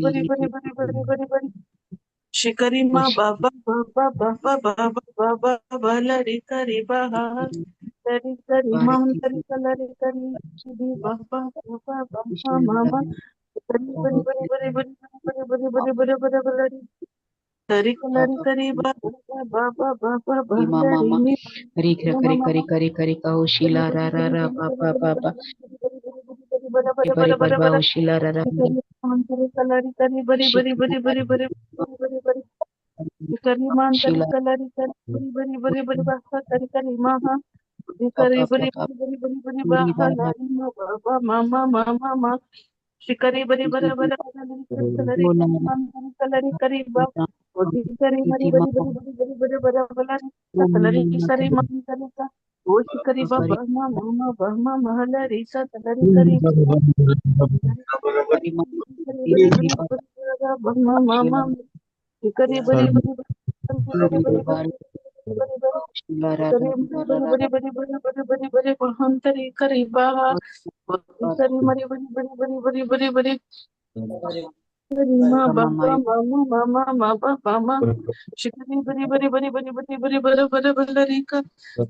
बरी बरी बरी बरी बरी बरी शिकरी मा बाबा बाबा बाबा बाबा बाबा बलरी करी बहा तरी करी मान तरी कलरी करी शिदी बाबा बाबा बाबा मामा बरी बरी बरी बरी बरी बरी बरी बरी बरी बरी बरी तरी कलरी करी बाबा बाबा बाबा बलरी मी री करी करी करी करी कहू शिला रा रा रा पा पा पा पा बरी बरी बाहु शिला रा रा कलरी बरी बरी बरी बरी बरी बरी बरी करी मान तरी शिला कलरी करी बरी बरी बरी बाहा करी करी महा करी बरी बरी बरी बरी बरी बाहा लरी मा बाबा मामा मामा मा शिकरी बरी बरी बरी कलरी मान तरी कलरी करी बा ओदी करी मरी बरी बरी बरी बरी बरी बरी बरी कलरी सरी मान तरी का ओ शिकरी बाबा मामा मामा महलरी सा तलरी करी बरी बरी मामा मामा शिकरी बरी बरी बरी बरी बरी बरी बरी शिला रा करी रा रा रा बरी बरी बरी बरी बरी बरी बहंतरी करी बाहा करी मरी बरी बरी बरी बरी बरी बरी करी मा बाबा मामा मामा मामा मामा शिकरी बरी बरी बरी बरी बरी बरी बरी बरी बरी का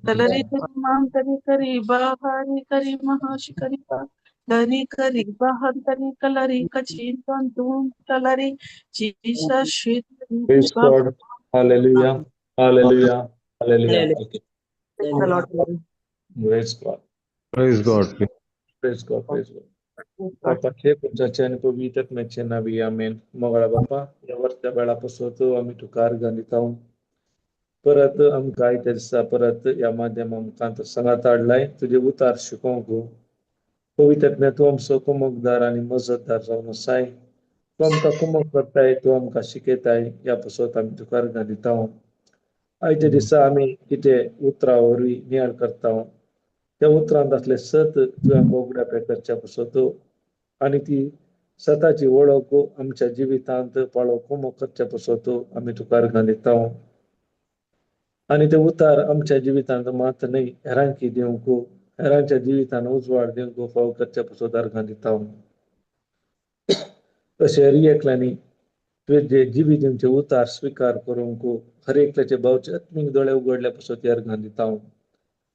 तलरी करी माम तरी करी बाहारी करी महा शिकरी बा लरी करी बाहंतरी कलरी कचीन तुम तलरी चीसा शीत Praise God. Hallelujah. Hallelujah. Hallelujah. Okay. Praise God. Praise God. Praise God. Praise God. बापाचे पुत्राचे आनी पवित्र आत्म्याचे नावी आमेन. मोगाळा बापा, ह्या वरच्या वेळा पासून आमी तुका अर्घां दिता. परत आमकां आयत्या दिसा परत ह्या माध्यमा मुखांत सांगात हाडलाय तुजे उतार शिकोवंक. पवित्र आत्म्या, तूं आमचो कुमकदार आनी मजतदार जावन आसाय. तूं आमकां कुमक करताय, तूं आमकां शिकयताय. ह्या पासत आमी तुका अर्घां दिता. आयच्या दिसा आमी कितें उतरां वरवीं नियाळ करता, त्या उतरांत आसलें सत तुवें आमकां उगडापें करच्या पासत आनी ती सताची वळख आमच्या जिवितांत पाळो कुमक करच्या पासत आमी तुका अर्घां दिता. आनी ते उतार आमच्या जिवितांत मात न्हय, हेरांकी दिवंक, हेरांच्या जिवितान उजवाड दिवंक फाव करच्या पासत अर्घां दिता. अशें हर एकल्यांनी तुवें जे जिवीत दिवचे उतार स्विकार करूंक हर एकल्याचे भावचे आत्मीक दोळे उगडल्या पासत अर्घां दिता.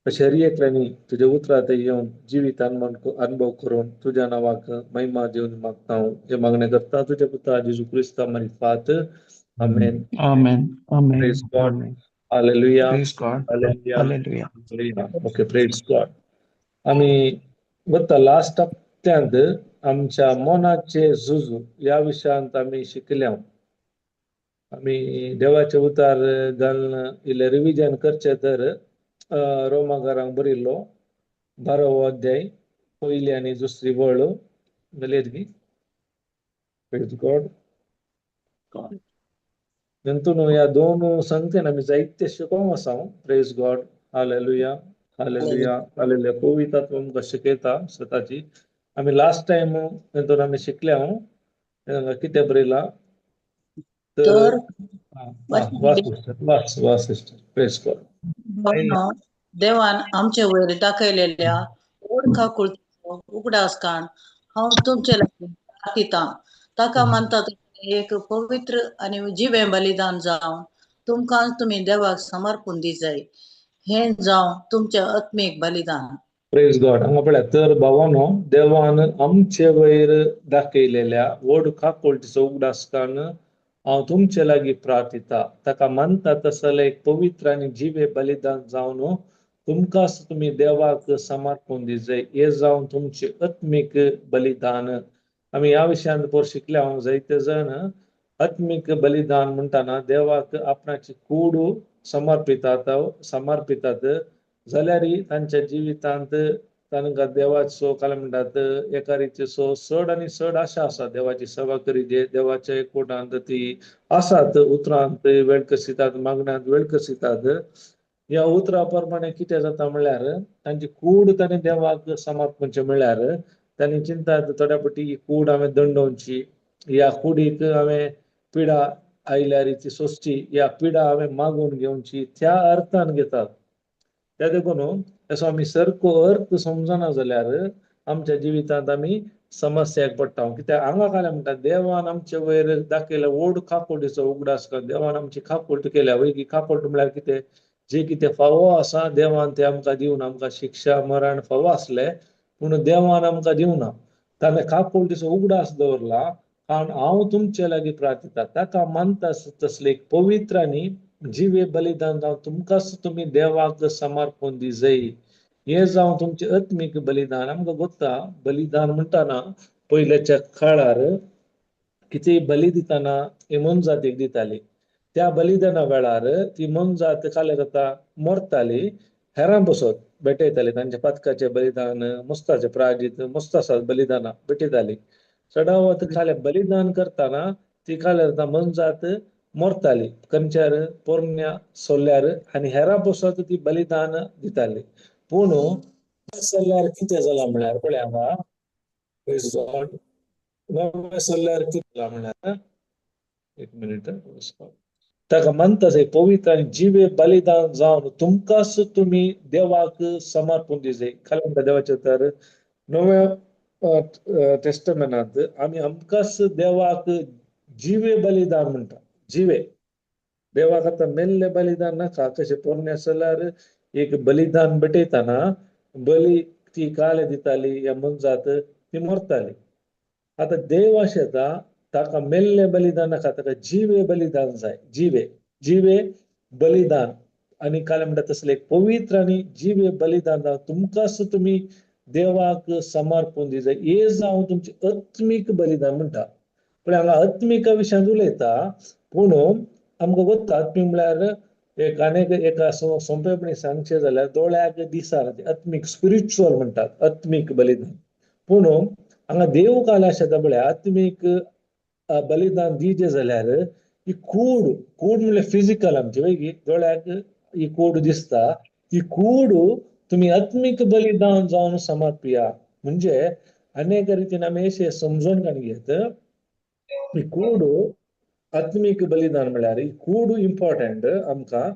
अशें हर एकल्यांनी तुज्या उतरां थंय येवन जिवितान अनुभव करून तुज्या नांवाक महिमा दिवन मागता. हें मागणें करता तुज्या पुता जेजू क्रिस्ता मारिफात. आमेन. Amen. Amen. Praise God. Amen. Hallelujah. Praise God. Hallelujah. Hallelujah. Okay, praise God. आमी वता लास्ट हप्त्यांत आमच्या मनाचे झुजू ह्या विशयांत आमी शिकल्या. आमी देवाचे उतार घालून इल्लें रिविजन करचें तर रोमागारांक बरयल्लो 12वो अध्याय, पयली आनी दुसरी वळ जाली गी. Praise God. नंतर ह्या दोन संगतेन आमी जायते शिकोवंक आसा. Praise God. Hallelujah. Hallelujah. Hallelujah. पवित्र आत्मा आमकां शिकयता सताची. आमी लास्ट टायम नंतर आमी शिकले हांव कितें बरयलां तर तर वाच सिस्टर, वाच वाच सिस्टर. Praise God. भावांनो, देवान आमचे वयर दाखयलेल्या व्हड काकुळतीचो उगडास काण हांव तुमचे लागीं दाखयतां. ताका मानता तशें एक पवित्र आनी जिवें बलिदान जावन तुमकां तुमी देवाक समर्पून दिजाय. हें जावं तुमचें आत्मीक बलिदान. Praise God. हांगा पळया, तर भावानो, देवान आमचे वयर दाखयलेल्या व्हड काकुळतीचो उगडास काण हांव तुमचे लागीं प्रार्थिता. ताका मानता तसलें एक पवित्र आनी जिवे बलिदान जावन तुमकां तुमी देवाक समर्पून दिजाय. हें जावन तुमचें आत्मीक बलिदान. आमी ह्या विशयांत पोर शिकले हांव जायते जाण आत्मीक बलिदान म्हणटाना देवाक आपणाची कूड समर्पितात समर्पितात जाल्यार तांच्या जिवितांत तांकां देवाचो काय म्हणटात एका रितीचो चड आनी चड आशा आसा. देवाची सेवा करी जे देवाच्या एकवटांत ती आसात, उतरांत वेळ कसितात, मागण्यांत वेळ कसितात. ह्या उतरा प्रमाणे कितें जाता म्हणल्यार तांची कूड तांणी देवाक समर्पणचें म्हणल्यार तांणी चिंतात थोड्या पटी ही कूड हांवें दंडोवची, ह्या कुडीक हांवें पिडा आयल्यार ती सोंसची, ह्या पिडा हांवें मागून घेवची, त्या अर्थान घेतात. त्या देखून असो आमी सारको अर्थ समजना जाल्यार आमच्या जिवितांत आमी समस्याक पडटा. कित्याक हांगा कांय म्हणटा देवान आमचे वयर दाखयल्या व्हड काकुळटीचो उगडास कर. देवान आमची काकुळट केल्या वय. काकुळट म्हळ्यार कितें? जे कितें फावो आसा देवान ते आमकां दिवन आमकां शिक्षा मरण फावो आसलें पूण देवान आमकां दिवना. ताणें काकुळटीचो उगडास दवरला कारण हांव तुमचे लागीं प्रार्थिता ताका मानता तसलें एक पवित्र आनी जिवे बलिदान जावन तुमकांच तुमी देवाक समर्पण दिजय. हें जावन तुमचें आत्मीक बलिदान. आमकां गोत्ता बलिदान म्हणटाना पयल्याच्या काळार कितेंय बली दितना ही मोनजातीक दिताली. त्या बलिदाना वेळार ती मोनजात काले जाता मरताली हेरां बसत भेटयताली. तांच्या पातकाचें बलिदान मुस्ताचें प्राजीत मुस्त आसात बलिदानां भेटयताली. चडावत खाले बलिदान करतना ती काले जाता मोनजात मरताली खंयच्यार पोरण्या सोल्यार आनी हेरां बसत ती बलिदान दिताली. पूण सोल्यार कितें जालां म्हळ्यार पळय हांगा नव्या सोल्यार कितें जालां म्हळ्यार एक मिनीट ताका मानता पवित्र आनी जिवे बलिदान जावन तुमकांच तुमी देवाक समर्पण दिजय. खाली म्हणटा देवाचें तर नव्या टेस्टमेनांत आमी आमकांच देवाक जिवे बलिदान म्हणटा. जिवे देवाक आतां मेल्ले बलिदान नाका. कशें पोरण्या सोल्यार एक बलिदान भेटयतना बली ती काले दिताली या मोनजात ती मरताली. आतां देव अशें येता ताका मेल्ले बलिदान नाका ताका जिवे बलिदान जाय. जिवे जिवे बलिदान आनी काले म्हणटा तसलें एक पवित्र आनी जिवे बलिदान जावन तुमकांच तुमी देवाक समर्पण दिजय. हें जावन तुमचें आत्मीक बलिदान म्हणटा. पूण हांगा आत्मिका विशयांत उलयता पूण आमकां गोत्ता आत्मीक म्हळ्यार एक आनीक एका सोंपेपणी सांगचें जाल्यार दोळ्याक दिसना आत्मीक स्पिरिच्युअल म्हणटात आत्मीक बलिदान. पूण हांगा देव काल आशेता पळय आत्मीक बलिदान दिजें जाल्यार ही कूड कूड म्हणल्यार फिजिकल आमची वय गी दोळ्याक ही कूड दिसता ती कूड तुमी आत्मीक बलिदान जावन समर्पिया. म्हणजे अनेक रितीन आमी अशें समजून काडून घेत ही कूड आत्मीक बलिदान म्हळ्यार ही कूड इम्पॉर्टंट आमकां.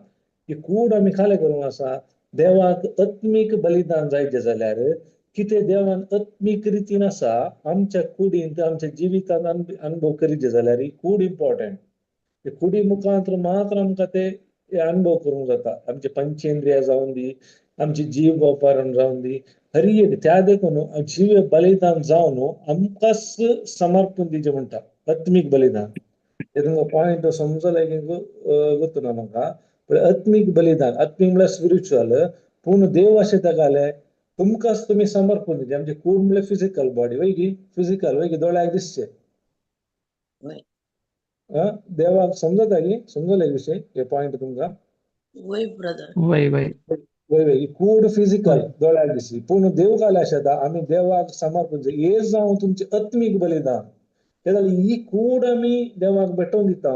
ही कूड आमी खालें करूंक आसा देवाक आत्मीक बलिदान जायचें जाल्यार कितें देवान आत्मीक रितीन आसा आमच्या कुडींत आमच्या जिवितांत अनुभव करीत जाल्यार ही कूड इम्पॉर्टंट. कुडी मुखांत मात्र आमकां ते अनुभव करूंक जाता. आमचे पंचेंद्रिया जावन दी आमची जीव वापरून जावन दी हर एक त्या देखून जीव बलिदान जावन आमकांच समर्पण दिचें म्हणटा आत्मीक बलिदान. हे तुमकां पॉयंट समजले की गोत्तुना म्हाका. पण आत्मीक बलिदान आत्मीक म्हळ्यार स्पिरिच्युअल. पूण देव अशें ताकाले तुमकांच तुमी समर्पण दिचें. आमची कूड म्हळ्यार फिजिकल बॉडी वय गी फिजिकल वय गी दोळ्याक दिसचें देवाक समजता की समजले विशय हे पॉयंट तुमकां? वय ब्रदर. वय वय वय वय कूड फिजिकल दोळ्याक दिसली पूण देव काल आशेता आमी देवाक समर्पण हे जावन तुमचें आत्मीक बलिदान. ते जाल्यार ही कूड आमी देवाक भेटोवन दिता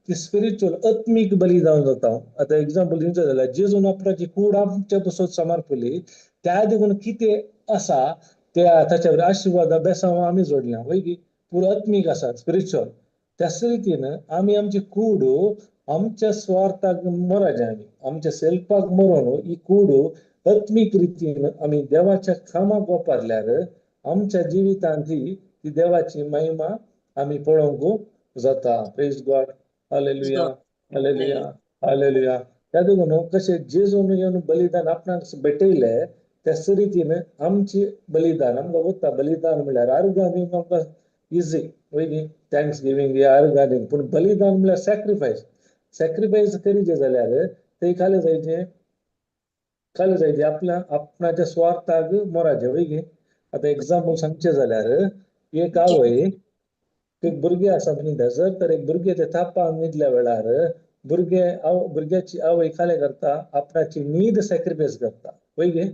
ती स्पिरिच्युअल आत्मीक बलिदान जाता. आतां एग्जाम्पल दिवचें जाल्यार जेजून आपणाची कूड आमच्या पसत समर्पली त्या देखून कितें आसा त्या ताच्या आशिर्वादा बेसांव आमी जोडल्या वय की पुरो आत्मीक आसा स्पिरिच्युअल. त्याच रितीन आमी आमची कूड आमच्या स्वार्थाक मराजे आमी आमच्या सेल्फाक मरोन ही कूड आत्मीक रितीन आमी देवाच्या कामाक वापरल्यार आमच्या जिवितांत ती देवाची महिमा आमी पळोवंक जाता. Praise God. Hallelujah hallelujah hallelujah. त्या देखून कशें जेजून येवन बलिदान आपणाक भेटयलें त्याच रितीन आमची बलिदान आमकां गोत्ता बलिदान म्हळ्यार आर्गां दिवंक आमकां इजी वय न्ही thanks giving आर्गां दिवंक. पूण बलिदान म्हळ्यार सॅक्रिफायस. सॅक्रिफायस करीचे जाल्यार ते खालें जायचें खालें जायचें आपल्या आपणाच्या स्वार्थाक मोराचें वय गी. आतां एग्जाम्पल सांगचें जाल्यार एक आवय एक भुरगें आसा न्हिदा जर तर एक भुरगें ते तापान न्हिदल्या वेळार भुरगें भुरग्याची आवय खालें करता आपणाची न्हीद सॅक्रिफायस करता वय गे.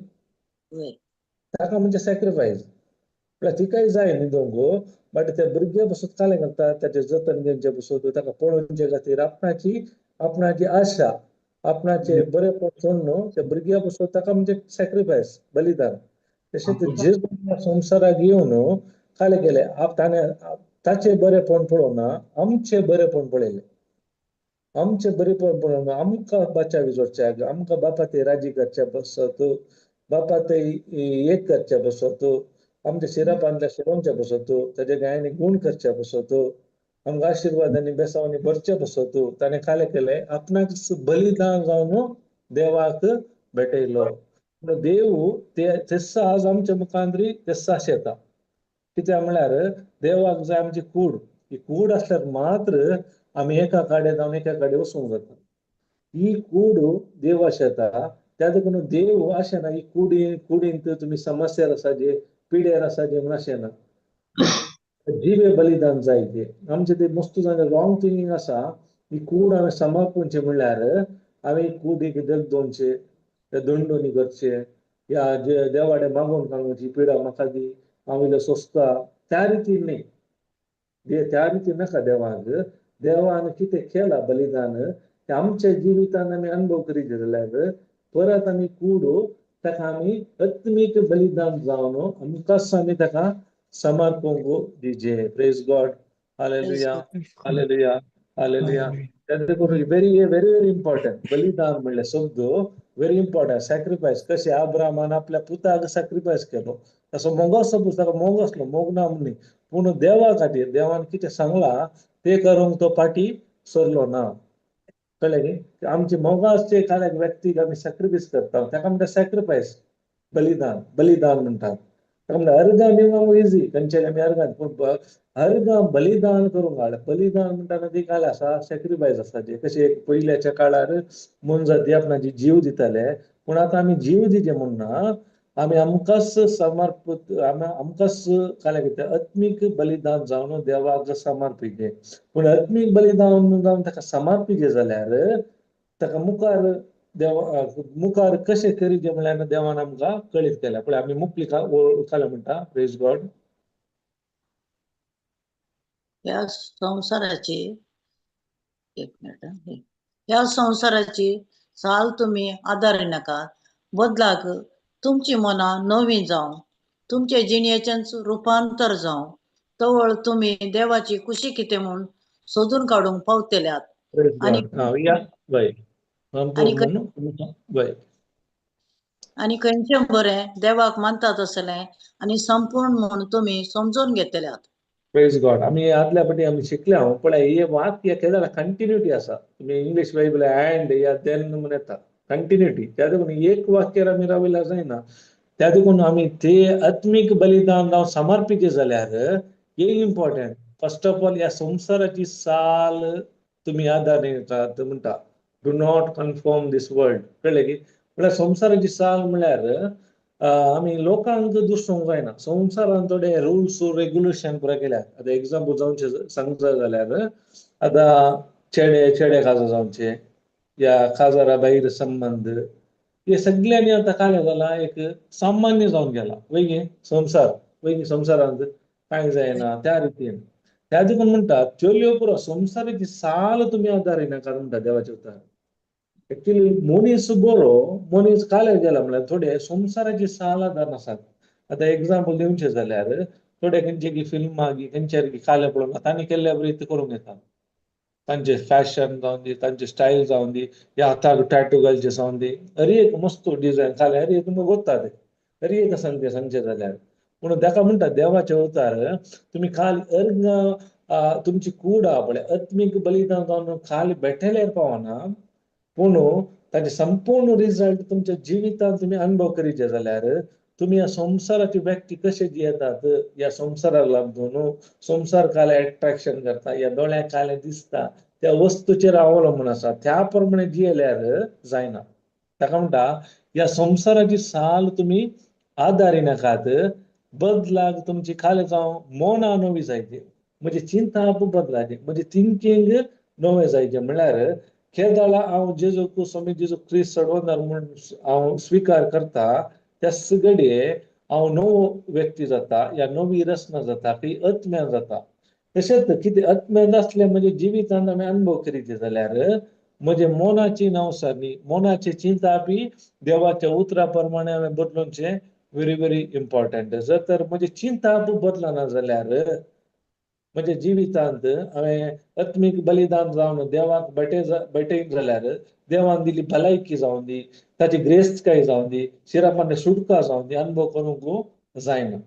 ताका म्हणजे सॅक्रिफायस म्हळ्यार तिकाय जाय न्हिदोंक बट त्या भुरग्या बसून खालें करता ताचें जतन घेवचें बसून ताका पळोवचे खातीर आपणाची आपणाची आशा आपणाचे बरेपण सोडून त्या भुरग्या बसून ताका म्हणजे सॅक्रिफायस बलिदान. तशेंच जेजू संवसाराक येवन खालें केलें ताणें ताचें बरेपण पळोवना आमचें बरेपण पळयलें. आमचें बरेपण पळोवना आमकां बचावी जोडच्याक आमकां बापा ते राजी करच्या बसत बापा ते एक करच्या बसत आमच्या शिरापांतल्या शिरोंच्या पसत, ताच्या गायांनी गुण करच्या पसत, आमकां आशिर्वाद आनी बेसांवांनी भरचे पसत ताणें कालें केलें, आपणाक बलिदान जावन देवाक भेटयलो. देव ते तेस्सा आज आमच्या मुखांतरी तेस्सा येता. कित्याक म्हळ्यार देवाक जाय आमची कूड. ही कूड आसल्यार मात्र आमी एका कडेन जावन एका कडेन वचूंक जाता. ही कूड देव येता. त्या देखून देव अशें ना ही कुडी कुडींत तुमी समस्यार आसा जे पिड्यार आसा जे म्हूण अशें ना. जिवे बलिदान जाय ते. आमचे ते मस्त जावन रॉंग थिंकींग आसा. ही कूड हांवें समर्पणचे म्हणल्यार हांवें कुडीक दगदोवचे, दंडोनी करचे, या देवाडे मागून काडूची पिडा म्हाका दी, हांव इल्लो सोंसता, त्या रितीन न्ही. त्या रितीन नाका देवाक. देवान कितें केलां बलिदान तें आमच्या जिवितान आमी अनुभव करीत जाल्यार परत आमी कूड ताका आमी आत्मीक बलिदान जावन आमकांच आमी ताका समर्पूंक दिजे. Praise God. Hallelujah, hallelujah, hallelujah. देखून व्हेरी व्हेरी व्हेरी इम्पॉर्टंट बलिदान म्हणल्यार शब्द व्हेरी इम्पॉर्टंट. सॅक्रिफायस. कशें आब्रामान आपल्या पुताक सॅक्रिफायस केलो, तसो मोग सपोज ताका मोग आसलो, मोग ना न्ही, पूण देवा खातीर देवान कितें सांगलां तें करूंक तो फाटीं सरलो ना. कळ्ळें न्ही? आमचे मोगाचे एखाद्या व्यक्तीक आमी सॅक्रिफायस करता ताका म्हणटा सॅक्रिफायस, बलिदान. बलिदान म्हणटात ताका. म्हणटा अर्गां दिवंक इजी, खंयच्याय आमी अर्गां, पूण अर्गां बलिदान करूंक हाड. बलिदान म्हणटा ती काल आसा सॅक्रिफायस आसा. जे कशें पयल्याच्या काळार मोनजाती आपणाची जीव दिताले, पूण आतां आमी जीव दिचे म्हूण ना, आमी आमकांच समर्पित, आमी आमकांच काल कितें आत्मीक बलिदान जावन देवाक समर्पिचे. पूण आत्मीक बलिदान जावन ताका समर्पिचे जाल्यार ताका मुखार देवा मुखार कशें करीचे म्हणल्यार देवान आमकां कळीत केल्या. पळय आमी मुखली काल म्हणटा. Praise God. ह्या संवसाराची, एक मिनिट, ह्या संवसाराची चाल तुमी आदारी नाकात, बदलाक तुमची मनां नवीं जावं, तुमचे जिणेचेंच रुपांतर जावं, तवळ तुमी देवाची कुशी कितें म्हूण सोदून काडूंक पावतल्यात. आनी आनी खंयचें बरें देवाक मानतात तसलें आनी संपूर्ण म्हूण तुमी समजून घेतल्यात. Praise God. आमी आदल्या पटी आमी शिकल्या. पळय हे वाक्य केदाळा कंटिन्युटी आसा. तुमी इंग्लीश बायबल अँड या then म्हूण येता, कंटिन्युटी. त्या देखून एक वाक्यार आमी राविल्ल्या जायना. त्या देखून आमी ते आत्मीक बलिदान जावं समर्पित जाल्यार एक इम्पॉर्टंट, फर्स्ट ऑफ ऑल ह्या संवसाराची साल तुमी आदार येतात म्हणटा. Do not conform this world. कळ्ळें की? म्हळ्यार संवसाराची साल म्हळ्यार आमी लोकांक दुसरूंक जायना. संवसारान थोडे रुल्स रेग्युलेशन पुराय केल्यात. आतां एग्जाम्पल जावचें सांगता जाल्यार आतां चेडे चेडे काजार जावचे या काजारा भायर संबंद, हे सगळ्यांनी आतां कालें जालां एक सामान्य जावन गेला. वयगी संवसार, वयगी संवसारांत कांय जायना त्या रितीन. त्या देखून म्हणटा चलयो पुरो संवसाराची साल तुमी आदार नाका म्हणटा देवाचे उतर. एक्चुली मनीस बरो, मनीस काल्यार गेला म्हणल्यार थोडे संवसाराची साल आदार नासात. आतां एग्जाम्पल दिवचें जाल्यार थोडे खंयचे फिल्मां खंयच्या काले पळोवन तांणी केल्ल्या बरी करूंक येता. तांचे फॅशन जावन दी, तांचे स्टायल जावन दी, या हाताक टॅटू घालचे जावन दी, हर एक मस्त डिजायन काले हर एक तुमकां गोत्ता ते हर एक सांगते सांगचें जाल्यार. पूण ताका म्हणटा देवाचे अवतार तुमी काल अर्गां तुमची कूड आहा पळय आत्मीक बलिदान जावन खाली बेठेल्यार पावना, पूण ताचे संपूर्ण रिजल्ट तुमच्या जिवितांत तुमी अनुभव करीचे जाल्यार तुमी ह्या संवसाराची व्यक्ती कशे जियेतात, ह्या संवसाराक लागून संवसार काले एट्रेक्शन करता, ह्या दोळ्याक काले दिसता त्या वस्तूचेर अवलंबून आसा, त्या प्रमाणे जियेल्यार जायना. ताका म्हणटा ह्या संवसाराची साल तुमी आदारी नाकात, बदलाक तुमची खाले जावं मनां नवी जायची, म्हजी चिंताप बदलाची, म्हजी थिंकींग नवें जायचें. म्हणल्यार केदाळा हांव जेजू स्वामी जेजू क्रिस्त चडवणार म्हूण हांव स्विकार करता त्या घडये हांव नवो व्यक्ती जाता, या नवी रचना जाता, की आत्म्यान जाता. तशेंच कितें आत्म्यान आसलें म्हणजे जिवितांत आमी अनुभव करीत जाल्यार म्हजे मनाची नवसारणी, मनाची चिंता बी देवाच्या उतरा प्रमाणे हांवें बदलुचें व्हेरी व्हेरी इम्पॉर्टंट. जर तर म्हजी चिंता बदलना जाल्यार म्हज्या जिवितांत हांवें आत्मीक बलिदान जावन देवाक बेटे बेटयन जाल्यार देवान दिली भलायकी जावन दी, ताची ग्रेस्तकाय जावन दी, शिरापाने सुटका जावन दी, अनुभव करूंक जायना.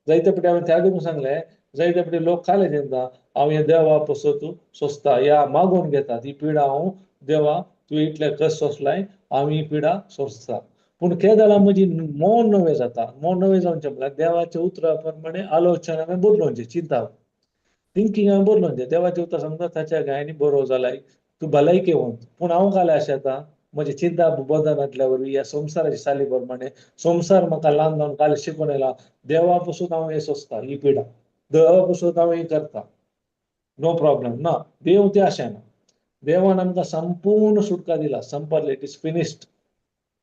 जायते फावटी हांवें त्या देखून सांगलें, जायते फावटी लोक काले चिंता हांव हें देवा पसत सोंसता या मागून घेता ती पिडा, हांव देवा तूं इतले कश्ट सोंसलाय, हांव ही पिडा सोंसता. पूण केदळा म्हजी मन नवें जाता. मन नवें जावचें म्हळ्यार देवाच्या उतरा प्रमाणे आलोचना हांवें बदलोवचें, चिंता थिंकींग हांवें बदलोवचें. देवाचें उतर सांगता ताच्या गायांनी बरो जालाय, तूं भलायकेवंत. पूण हांव काले अशें जाता, म्हजें चिंता बदनातल्या वरवीं ह्या संवसाराची साली प्रमाणे संवसार म्हाका ल्हान जावन काल शिकून येयला, देवा पसून हांव हें सोंसता ही पिडा, देवा पसून हांव हें करता, नो प्रॉब्लम ना. देव तें अशें ना. देवान आमकां संपूर्ण सुटका दिला, संपले, it is finished.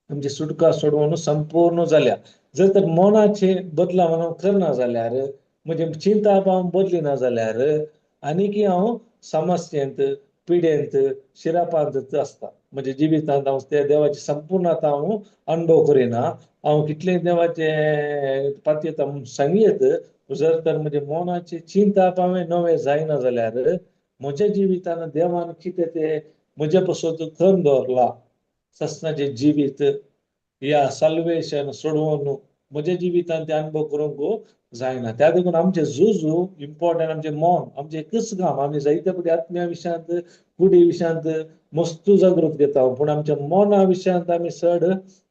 आमची सुटका सोडोवन संपूर्ण जाल्या. जर तर मनाचे बदलाव हांव करना जाल्यार, म्हजें चिंताप हांव बदलिना जाल्यार, आनीकी हांव समस्येंत, पिडेंत, शिरापांत आसता. म्हज्या जिवितांत हांव त्या देवाची संपूर्णता हांव अणभव करिना. हांव कितलें देवाचें पातयेता म्हूण सांगयेत, जर तर म्हजे मनाचे चिंताप हांवें नवें जायना जाल्यार म्हज्या जिवितान देवान कितें तें म्हज्या पसत करून दवरला, सस्नाचें जिवीत या साल्वेशन सोडोवन म्हज्या जिवितान ते अणभव करूंक जायना. त्या देखून आमचें झुजू इम्पॉर्टंट, आमचें मन, आमचें एकच काम. आमी जायते फावटी आत्म्या विशयांत, कुडी विशयांत मस्तू जागृत घेता, पूण आमच्या मना विशयांत आमी चड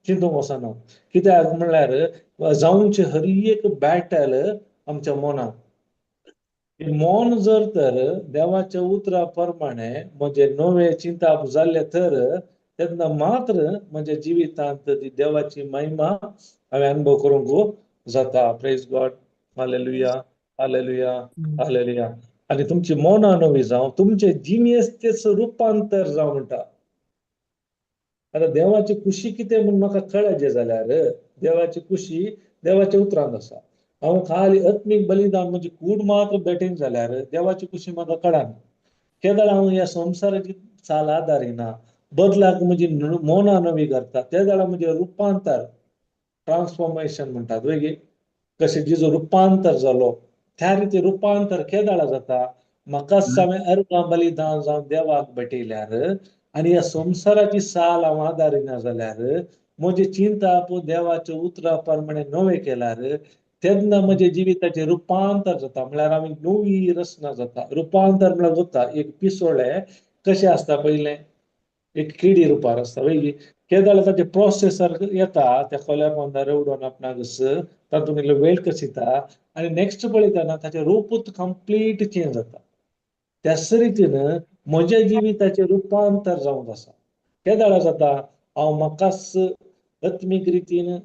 चिंतूंक वचना. कित्याक म्हणल्यार जावचे हर एक बॅटल आमच्या मनांत. मन जर तर देवाच्या उतरा प्रमाणे म्हजें नवें चिंताप जाल्लें तर तेन्ना मात्र म्हज्या जिवितांत ती देवाची महिमा हांवें अणभव करूंक जाता. Praise God, hallelujah, hallelujah, hallelujah. आनी तुमची मनां नवी जावं, तुमचे जिणेस तेच रुपांतर जावं म्हणटा. आतां देवाची खुशी कितें म्हूण म्हाका कळचें जाल्यार देवाची खुशी देवाच्या उतरांत आसा. हांव खाली आत्मीक बलिदान म्हणजे कूड मात्र भेटेन जाल्यार देवाची खुशी म्हाका कळना. केदळ हांव ह्या संवसाराची चाल आदारिना, बदलाक म्हजी मनां नवी करता, त्या वेळार म्हजें रुपांतर, ट्रान्सफॉर्मेशन म्हणटात वेगळी, कशें जिजो रुपांतर जालो त्या रिती रुपांतर केदळा जाता. म्हाकाच हांवें अर्गां बलिदान जावन देवाक भेटयल्यार आनी ह्या संवसाराची साल हांव आदारिना जाल्यार, म्हजें चिंताप देवाच्या उतरा प्रमाणे नवें केल्यार तेन्ना म्हज्या जिविताचें रुपांतर जाता. म्हळ्यार आमी नवी रचना जाता. रुपांतर म्हळ्यार जाता एक पिसोळें कशें आसता, पयलें एक किडी रुपार आसता वयली, केदळ ताचें प्रोसेसर येता त्या खोल्या पोंदा रवडोन आपणाक तातूंत इल्लो वेळ कसिता आनी नेक्स्ट पळयतना ताचें रुपूच कंप्लीट चेंज जाता. त्याच रितीन म्हज्या जिविताचें रुपांतर जावंक आसा. केदळा जाता, हांव म्हाकाच आत्मीक रितीन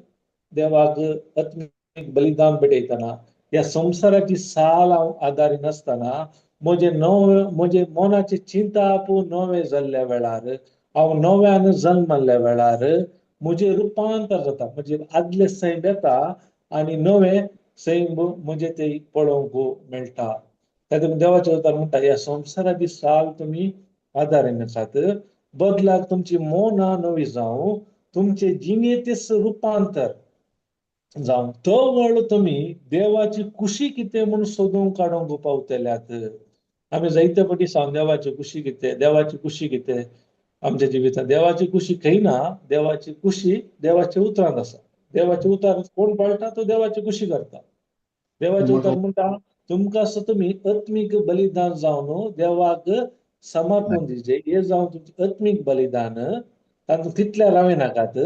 देवाक आत्मीक बलिदान भेटयतना, ह्या संवसाराची साल हांव आदारिनासतना म्हजें नवें, म्हजें मनाचें चिंताप नवें जाल्ल्या वेळार, हांव नव्यान जल्मल्ल्या वेळार म्हजें रुपांतर जाता. म्हजें आदलें सैम येता आनी नवें सैम म्हजें तें पळोवंक मेळटा. त्या देखून देवाचें उतर म्हणटा, ह्या संवसाराची साल तुमी आदारिनाकात, बदलाक तुमची मनां नवी जावं, तुमचे जिणेचें रुपांतर जावं, तवळ तुमी देवाची खुशी कितें म्हूण सोदून काडूंक पावतल्यात. आमी जायते फावटी सांग देवाची खुशी कितें, देवाची खुशी कितें आमच्या जिवितांत. देवाची खुशी खंय ना, देवाची खुशी देवाच्या उतरांत आसा. देवाचे उतर कोण पाळटा तो देवाची खुशी करता. देवाचें उतर म्हणटा तुमकां आसा तुमी आत्मीक बलिदान जावन देवाक समर्पण दिवचें. हें जावन तुमचें आत्मीक बलिदान, तातूंत तितलें रावे नाकात,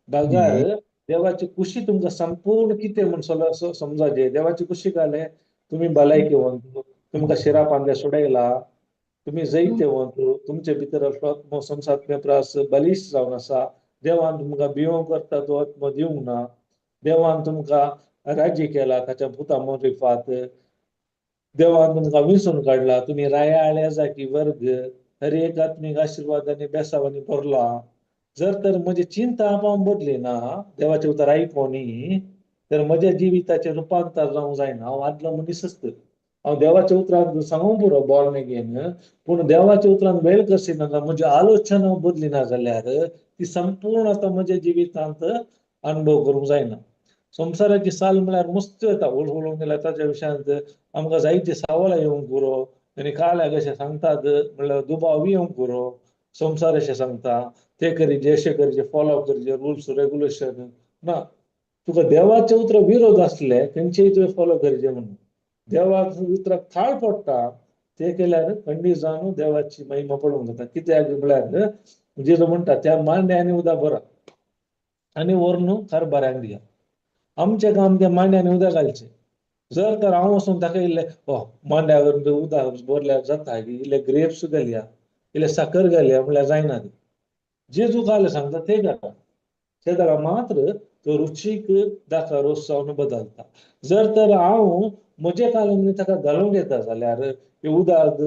बगर देवाची खुशी तुमकां संपूर्ण कितें म्हूण समजाचें. देवाची खुशी घालें तुमी भलायकेवंत, तुमकां शिरापांतलें सोडयला, तुमी जैतेवंत, तुमचे भितर आत्मो संवसारांतले प्रास बलिश्ट जावन आसा. देवान तुमकां भिवोवंक करता तो आत्मो दिवंक ना. देवान तुमकां राज्य केला ताच्या पुता मोरिफात. देवान तुमकां विंचून काडला, तुमी रायाळे जाकी वर्ग, हर एक आत्मीक आशिर्वादांनी बेसावांनी भरला. जर तर म्हजी चिंता हांव बदली ना, देवाचें उतर आयकोनी, तर म्हज्या जिविताचें रुपांतर जावंक जायना. हांव आदलो मनीसच. हांव देवाच्या उतरान सांगूंक पुरो बॉर्न अगेन, पूण देवाच्या उतरान वेळ कसिना, म्हजी आलोचना बदली ना जाल्यार ती संपूर्ण आतां म्हज्या जिवितांत अणभव करूंक जायना. संवसाराची साल म्हळ्यार मस्त येता उलोवंक गेल्यार ताच्या विशयांत आमकां जायती सवालां येवंक पुरो आनी काल्या कशें सांगतात म्हळ्यार दुबाव येवंक पुरो. संवसार अशें सांगता ते करीजे, अशें करीजे, फॉलो करचे रुल्स रेगुलेशन ना. तुका देवाचे उतर विरोध आसले खंयचेय तुवें फॉलो करचें म्हणून. देवाक उतराक थाळ पडटा ते केल्यार खंडीत जावन देवाची महिमा पळोवंक जाता. कित्याक म्हळ्यार जेजू म्हणटा त्या मांड्यांनी उदक भरा आनी व्हरून कारभाऱ्यांक दिया. आमचें काम त्या मांड्यांनी उदक घालचें. जर तर हांव वचून ताका इल्लें ओ मांड्यावर उदक भरल्यार जाता इल्ले ग्रेप्स घालया, इल्ले साकर घालया म्हणल्यार जायना ती. जेजू काल सांगता ते करा. ते जाल्यार मात्र तो रुचीक दाखा रोस जावन बदलता. जर तर हांव म्हजे कालन ताका घालूंक येता जाल्यार उदक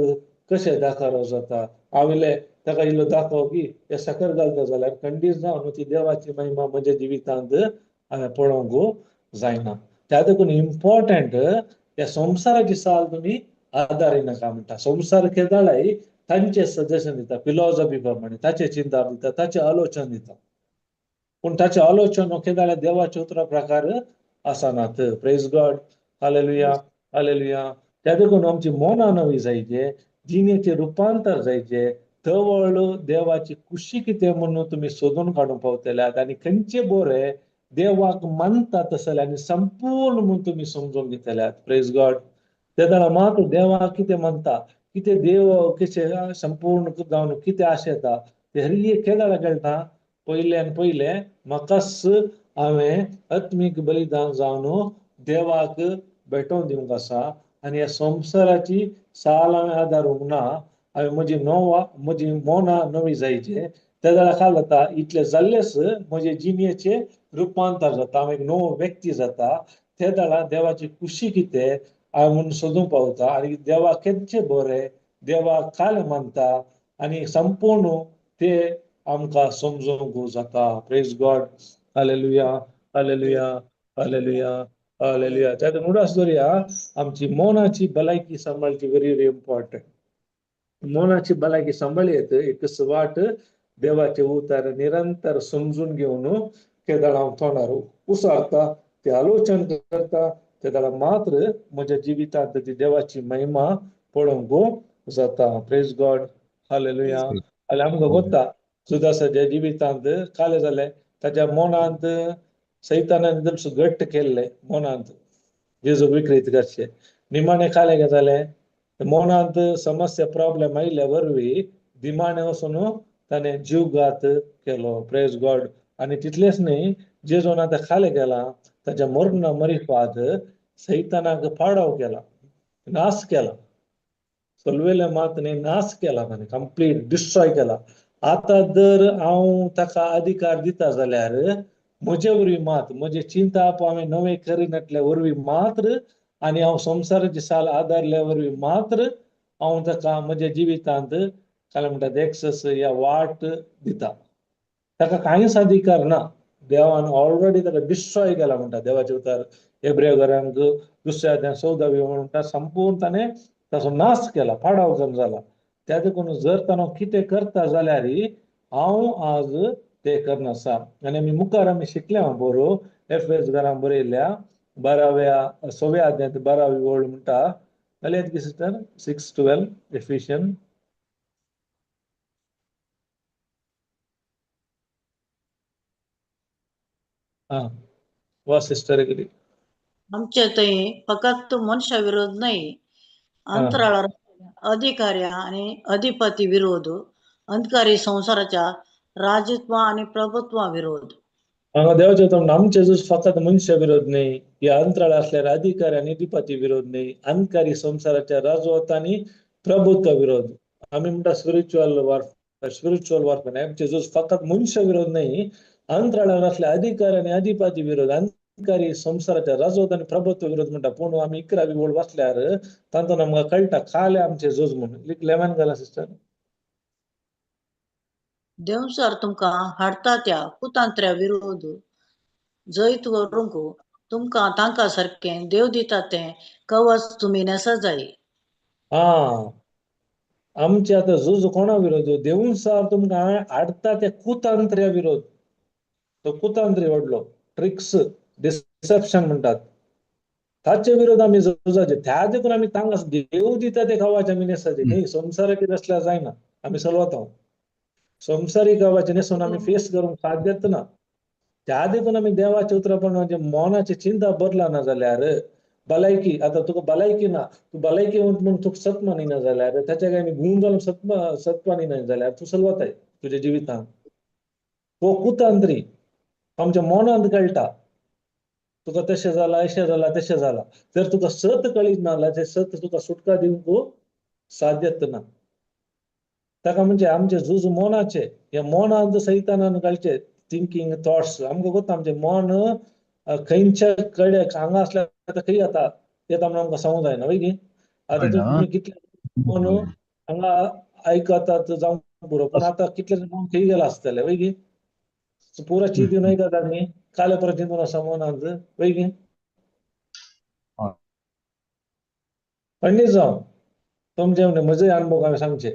कशें दाखा रोस जाता, हांव इल्लें ताका इल्लो दाखोव की हे साकर घालता जाल्यार खंडीत जावन ती देवाची महिमा म्हज्या जिवितांत हांवें पळोवंक जायना. त्या देखून इम्पॉर्टंट ह्या संवसाराची साल तुमी आदारिनाका म्हणटा. संवसार केदाळाय तांचे सजेशन दिता, फिलॉसॉफी प्रमाणे ताचे चिंता दिता, ताचें आलोचन दिता. पूण ताचें आलोचन केदाळ्या देवाच्या उतरा प्रकार आसनात. प्रेज गॉड, हालेलुया, हालेलुया. त्या देखून आमची मनां नवी जायचे, जिणेचें रुपांतर जायचे, तवळ देवाची खुशी कितें म्हणून तुमी सोदून काडूंक पावतल्यात आनी खंयचे बरें देवाक मानता तसले आनी संपूर्ण म्हूण तुमी समजून घेतल्यात. प्रेज गॉड. तेन्ना मात देवाक कितें मानता, कितें देव कशें संपूर्ण जावन कितें आशेता तें हर एक केदाळा कळटा. पयल्यान पयलें म्हाकाच हांवें आत्मीक बलिदान जावन देवाक भेटोवन दिवंक आसा आनी ह्या संवसाराची साल हांवें आदारूंक ना. हांवें म्हजी नोवा म्हजी मनां नवी जायचे. त्या जाल्यार काय जाता, इतलें जाल्लेच म्हजे जिणेचें रुपांतर जाता, हांव एक नवो व्यक्ती जाता. ते जाल्यार देवाची खुशी कितें हांव म्हूण सोदूंक पावता आनी देवाक केन्चें बरें, देवाक काल मानता आनी संपूर्ण ते आमकां समजूंक जाता. प्रेज गॉड, हालेलुया, हालेलुया, हालेलुया, हालेलुया. त्या उडास दवरया आमची मनाची भलायकी सांबाळची व्हेरी व्हेरी इम्पॉर्टंट. मनाची भलायकी सांबाळयत एक वाट देवाचे उतर निरंतर समजून घेवन केदाळ हांव तोंडार उसारता, ते आलोचन करता, तेदाळा मात्र म्हज्या जिवितांत ती देवाची महिमा पळोवंक जाता. प्रेज गॉड, हालेलुया. आनी आमकां गोत्ता जुदासाच्या जिवितांत कालें जालें, ताच्या मनांत सैतानान एकदम घट्ट केल्लें मनांत जेजूक विक्रीत करचें. निमाणें कालें कितें जालें, मनांत समस्या प्रॉब्लेम आयिल्ल्या वरवीं दिमाणें वचून ताणें जीवघात केलो. प्रेज गॉड. आनी तितलेंच न्ही, जेजून आतां खालें केलां, ताच्या मरणा मरिफाद सैतानाक पाडाव केला, नाश केला. सलवेले मात न्ही, नाश केला ताणें, कंप्लीट डिस्ट्रॉय केला. आतां जर हांव ताका अधिकार दिता जाल्यार म्हजे वरवीं मात म्हजें चिंताप हांवें नवें करिनातल्या वरवीं मात्र आनी हांव संवसाराची साल आदारल्या वरवीं मात्र हांव ताका म्हज्या जिवितांत काय म्हणटात एक्सस या वाट दिता. ताका कांयच अधिकार ना. देवान ऑलरेडी ताका डिस्ट्रॉय केला म्हणटा देवाचे उतर हेब्रेव घरांक दुसऱ्या अध्याय 14वी म्हणटा संपूर्ण ताणें ताचो नाश केला, पाडाव जावन जाला. त्या देखून जर ताणो कितें करता जाल्यार हांव आज ते करनासा. आनी आमी मुखार आमी शिकले हांव बरो एफ एस घरां बरयल्ल्या 12व्या 6व्या अध्यायांत 12वी ओळ म्हणटा जाल्यार की सिस्टर 6:12 एफिशियन. आं वा सिस्टर कितें आमचे थंय फकत मनशा विरोध न्हय, अंतराळार अधिकाऱ्या आनी अधिपती विरोध, अंधकारी संवसाराच्या राजत्व आनी प्रभुत्वा विरोध. हांगा देवाचें उतर आमचे झूज फकत मनशा विरोध न्हय, ह्या अंतराळ असल्यार अधिकारी आनी अधिपती विरोध न्हय, अंधकारी संवसाराच्या राजवत आनी प्रभुत्व विरोध. आमी म्हणटा स्पिरिच्युअल वॉरफेअर, स्पिरिच्युअल वॉरफेअर. आमचे झूज फकत मनशा विरोध न्हय, अंतराळार असल्या अधिकारी आनी अधिपती विरोध, अंधकारी संवसाराच्या राजवत आनी प्रभुत्व विरोध म्हणटा. पूण आमी 11वी ओळ वाचल्यार तातूंत आमकां कळटा खाले आमचे झूज म्हणून. 11 घाला सिस्टर. देवचार तुमकां हाडटा त्या कुतांत्र्या विरोध जैत व्हरूंक तुमकां तांकां सारकें देव दिता तें कवच तुमी न्हेसा जाय. आं आमचे आतां झूज कोणा विरोध, देवून तुमकां हाडटा त्या कुतांत्र्या विरोध. तो कुतांत्री व्हडलो ट्रिक्स डिसेप्शन म्हणटात, ताचे विरोध आमी झुजाचे. त्या देखून आमी तांकां देव दिता ते कवाचे आमी न्हेसाचे न्ही. संवसाराक आसल्यार जायना, आमी सलवता. संवसारीक कवाचे न्हेसून आमी फेस करूंक साध्यच ना. त्या देखून आमी देवाचे उतरां म्हणजे मनाची चिंता बदलना ना जाल्यार भलायकी, आतां तुका भलायकी ना, तूं भलायकी म्हणून तुका सत मानिना जाल्यार, ताच्या काय गूण जावन सत सत मानिना जाल्यार तूं सलवताय तुज्या जिवितांत. तो कुतांत्री आमच्या मनांत कळटा तुका तशें जालां, अशें जालां, तशें जालां. जर तुका सत कळीत ना जाल्यार तें सत तुका सुटका दिवंक साध्यत ना. ताका म्हणजे आमचे झूज मनाचे, ह्या मनांत सैतानान घालचे थिंकींग थॉट्स. आमकां गोता आमचें मन खंयच्या कडे हांगा आसल्यार आतां खंय येता येता म्हणून आमकां सांगूंक जायना, वय गी? आतां तुमी कितले मन हांगा आयकतात जावंक पुरो, पूण आतां कितले मन खंय गेला आसतले, वय गी? पुरा चिंतून आयकतात न्ही, काले परत चिंतून आसा मनांत, वय गी? पंडीत जावं तुमचे म्हजे अनुभव हांवें सांगचे,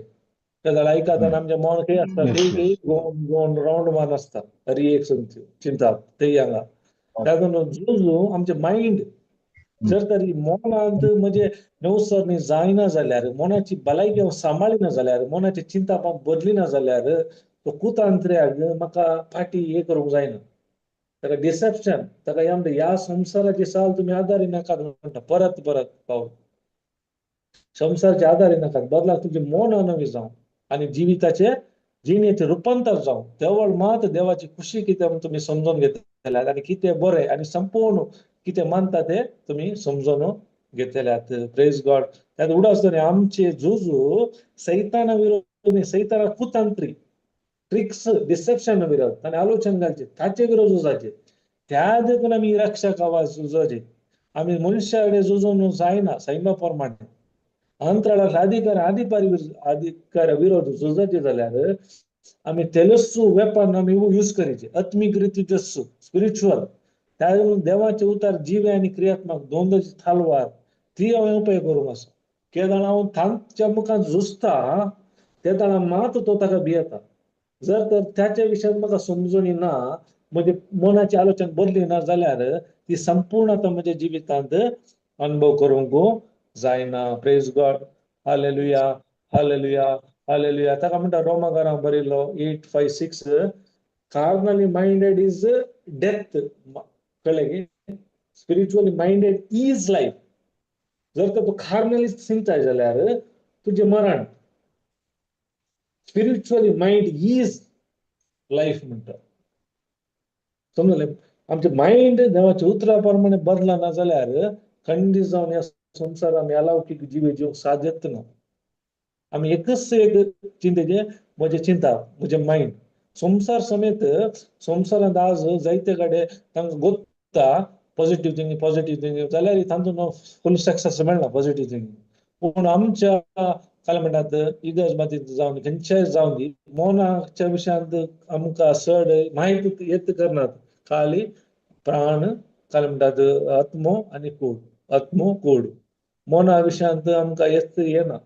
ते आयकतना आमचें मन खंय आसता, खंय खंय गोवन गोवन रावंड मारून आसता, हरी एक चिंता तेय हांगा. तातूंत झुजू आमचें मायंड जर तरी मनांत म्हणजे नवसरणी जायना जाल्यार, मनाची भलायकी हांव सांबाळिना जाल्यार, मनाची चिंता हांव बदलिना जाल्यार, तो कुतांत्र्याक म्हाका फाटी हें करूंक जायना. ताका डिसेप्शन, ताका ह्या म्हणटा ह्या संवसाराची साल तुमी आदारी नाकात म्हणटा, परत परत पावल संवसाराचे आदारी नाकात, बदलाक तुमचें मन नवी जावं आनी जिविताचे जिणेचें रुपांतर जावं. देवळ मात देवाची खुशी कितें म्हूण तुमी समजून घेतल्यात आनी कितें बरें आनी संपूर्ण कितें मानता तें तुमी समजून घेतल्यात. Praise God. त्यात उडास न्ही आमचे झुजू सैताना विरोध न्ही, सैताना कुतांत्री ट्रिक्स डिसेप्शन विरोध, ताणें आलोचन घालचे ताचे विरोध झुजाचे. त्या देखून आमी रक्षा कवच झुजाचे. आमी मनशा कडेन झुजून जायना, सैमा प्रमाणे अंतराळांतले अधिकार अधिकारी अधिकार विरोध झुजाचे जाल्यार आमी तेलस्सू वेपन आमी यूज करीचे, आत्मीक रिती जस्सू स्पिरिच्युअल. त्या देवाचे उतार जिवे आनी क्रियात्मक दोनदाची थालवार ती हांवें उपयोग करूंक आसा. केदाळ हांव तांच्या मुखार झुजता तेदाळा मात तो ताका भियेता. जर तर त्याच्या विशयान म्हाका समजणी ना, म्हजे मनाची आलोचन बदली ना जाल्यार ती संपूर्ण आतां म्हज्या जिवितांत अनुभव करूंक जायना. Praise God. Hallelujah, hallelujah, hallelujah. ताका म्हणटा रोमाकारां बरयल्लो 8:5-6, कार्नली मायंडेड is death, कळ्ळें की? Spiritually minded is life. जर तर तूं कार्नली चिंताय जाल्यार तुजें मरण. स्पिरिच्युअली मायंड is life म्हणटा, समजलें? आमचें मायंड देवाच्या उतरा प्रमाणे बदलना जाल्यार खंडीत जावन ह्या संवसार आमी अलौकीक जिवे जिवंक साध्यत ना. आमी एकच एक चिंतेचें म्हजें चिंता म्हजें मायंड संवसार समेत संवसारांत आज जायते कडेन तांकां गोत्ता पॉझिटीव थिंकींग पॉझिटीव थिंकींग जाल्यार तांतून फूल सक्सेस मेळना पॉझिटीव थिंकींग. पूण आमच्या काय म्हणटात इगर्ज मातीत जावन खंयच्याय जावन दी मनाच्या विशयांत आमकां चड म्हायती येत करनात. खाली प्राण काय म्हणटात आत्मो आनी कूड, आत्मो कूड मना विशयांत आमकां येत येना.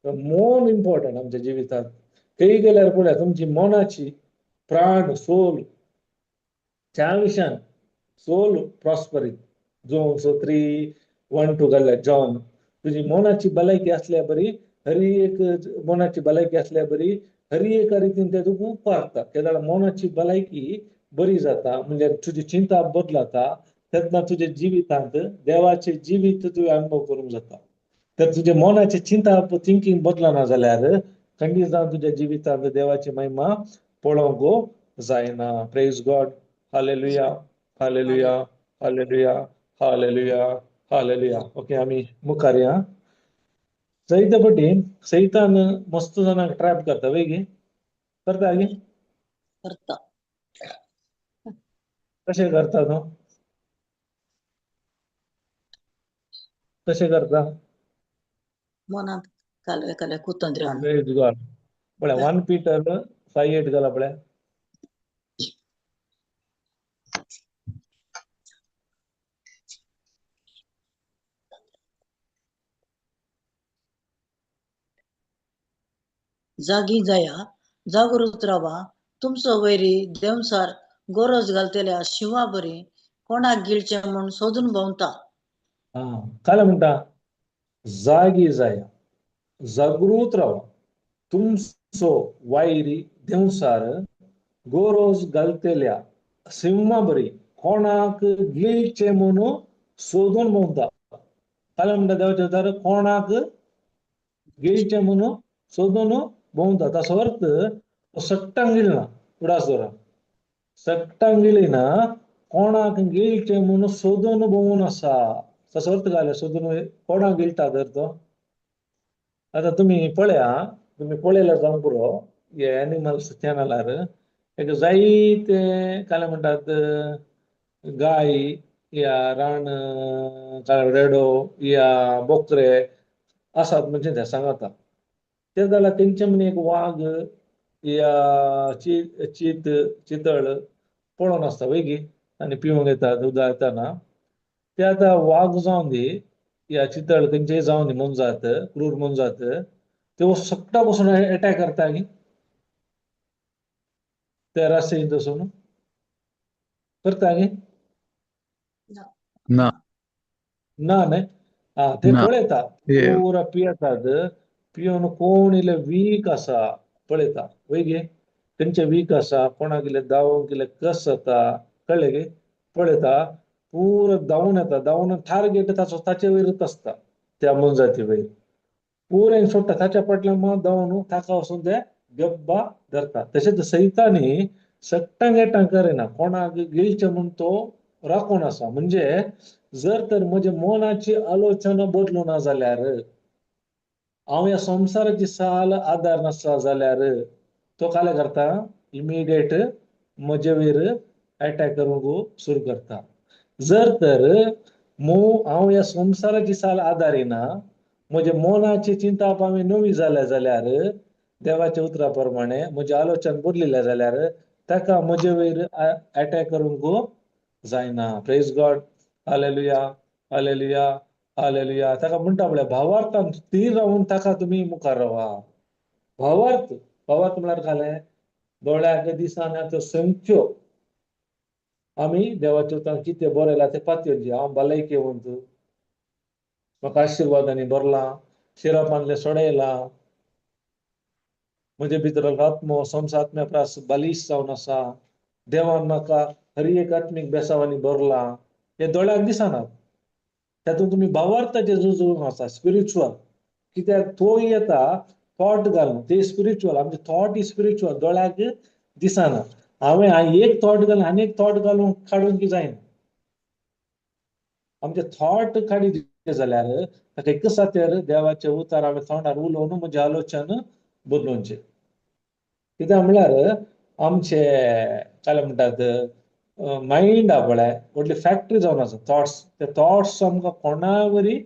मन इम्पॉर्टंट आमच्या जिवितांत. खंय गेल्यार पळया तुमची मनाची प्राण सोल त्या विशयान सोल प्रॉस्परीत जो सो 3:1-2 घाल्ल्या जॉन तुजी मनाची भलायकी आसल्या बरी, हरी एक मनाची भलायकी आसल्या बरी हरी एका रितीन ते तुका उपारता. केदाळ मनाची भलायकी बरी जाता म्हणजे तुजी चिंता बदलता तेन्ना तुज्या जिवितांत देवाचे जिवीत तुवें अनुभव करूंक जाता. तर तुजे मनाची चिंता थिंकींग बदलना जाल्यार खंडीत जावन तुज्या जिवितांत देवाची महिमा पळोवंक जायना. Praise God. Hallelujah, hallelujah, hallelujah, hallelujah, hallelujah. Okay, आमी मुखार या. सैता पटी सैतान मस्त जाणांक ट्रॅप करता वेगी करता गी? करता. कशें करता तो? कशें करता? मनांत कालवे कालवे कुतंत्र. प्रेज गॉड. पळय 1 पीटर 5:8 घाला पळय. जागी जाया, जागृत रावा, तुमचो वैरी देंवसार गरज घालतल्या शिंवा बरी कोणाक गिळचें म्हूण सोदून भोंवता. काय म्हणटा? जागी जाया, जागृत रावा, तुमचो वायरी देंवसार गोरोज घालतल्या सिंहा बरी कोणाक गिळचें म्हणून सोदून भोंवता. काल म्हणटा देवाचें उतर कोणाक गिळचें म्हणून सोदून भोंवता. ताचो अर्थ तो सट्टांक गिळना, उडास दवरा, सट्टांक गिळिना, कोणाक गिळचें म्हणून सोदून भोंवून आसा. ताचो अर्थ काय सोदून कोणाक गिळटा तर तो? आतां तुमी पळया, तुमी पळयल्यार जावंक पुरो हे एनिमल्स चॅनलार एक जायते काय म्हणटात गाय या रान काय रेडो या बोकरे आसात म्हणजे ते सांगता. ते जाल्यार तेंचे म्हण एक वाग या चीत चितळ पळोवन आसता वय आनी पिवंक येतात उदक येताना. ते आतां वाग जावन दी या चितळ खंयचेय जावन दी मोनजात, क्रूर मोनजात, ते सगटा बसून एटॅक करता न्ही ते रस्त्यान वचून करता न्ही? ना. ना न्हय. आं, ते पळयता पुरा पियेतात, पिवन कोण इल्ले वीक आसा पळयता वय गे, खंयचे वीक आसा, कोणाक इल्लें धांवंक इल्लें कस जाता, कळ्ळें गे, पळयता पुरो धांवून येता, धांवून टार्गेट ताचो ताचे वयरच आसता त्या मोनजाती वयर, पुरें सोडटा ताच्या फाटल्यान मात धांवून ताका वचून ते गब्बा धरता. तशेंच सैतानी सट्टांक एटांक करिना, कोणाक गिळचें म्हूण तो राखून आसा. म्हणजे जर तर म्हज्या मनाची आलोचना बदलूं ना जाल्यार, हांव ह्या संवसाराची साल आदार नासता जाल्यार तो काय करता, इमिडिएट म्हजे वयर एटॅक करूंक सुरू करता. जर तर हांव ह्या संवसाराची साल आदारिना, म्हज्या मनाची चिंता हांवें नवी जाल्या जाल्यार, देवाच्या उतरा प्रमाणे म्हजें आलोचन बदलिल्लें जाल्यार ताका म्हजे वयर एटॅक करूंक जायना. Praise God, hallelujah, hallelujah, hallelujah. ताका म्हणटा पळय भावार्थान थीर रावून ताका तुमी मुखार रावा. भावार्थ, भावार्थ म्हळ्यार घालें दोळ्याक दिसना त्यो संख्यो आमी देवाच्या उतरान कितें बरयलां तें पातयेवचें. हांव भलायकेवंत, म्हाका आशिर्वादांनी भरलां, शिरापांतलें सोडयलां, म्हजे भितर आत्मो संवसार प्रास बालिश जावन आसा, देवान म्हाका हर एक आत्मीक बेसावांनी भरलां. हे दोळ्याक दिसनात, तातूंत तुमी भावार्थाचें झुजून आसा स्पिरिच्युअल. कित्याक तो येता थॉट घालून, ते स्पिरिच्युअल, आमचे थॉट is spiritual, दोळ्याक दिसना. हांवें एक थॉट घालून आनी एक थॉट घालून काडूंक जायना. आमचे थॉट काडीत जाल्यार ताका एक सातेर देवाचे उतार हांवें तोंडार उलोवन म्हजें आलोचन बदलोवचें. कित्याक म्हणल्यार आमचे काय म्हणटात मायंड आहा पळय व्हडली फॅक्टरी जावन आसा थॉट्स. ते थॉट्स आमकां कोणा वरी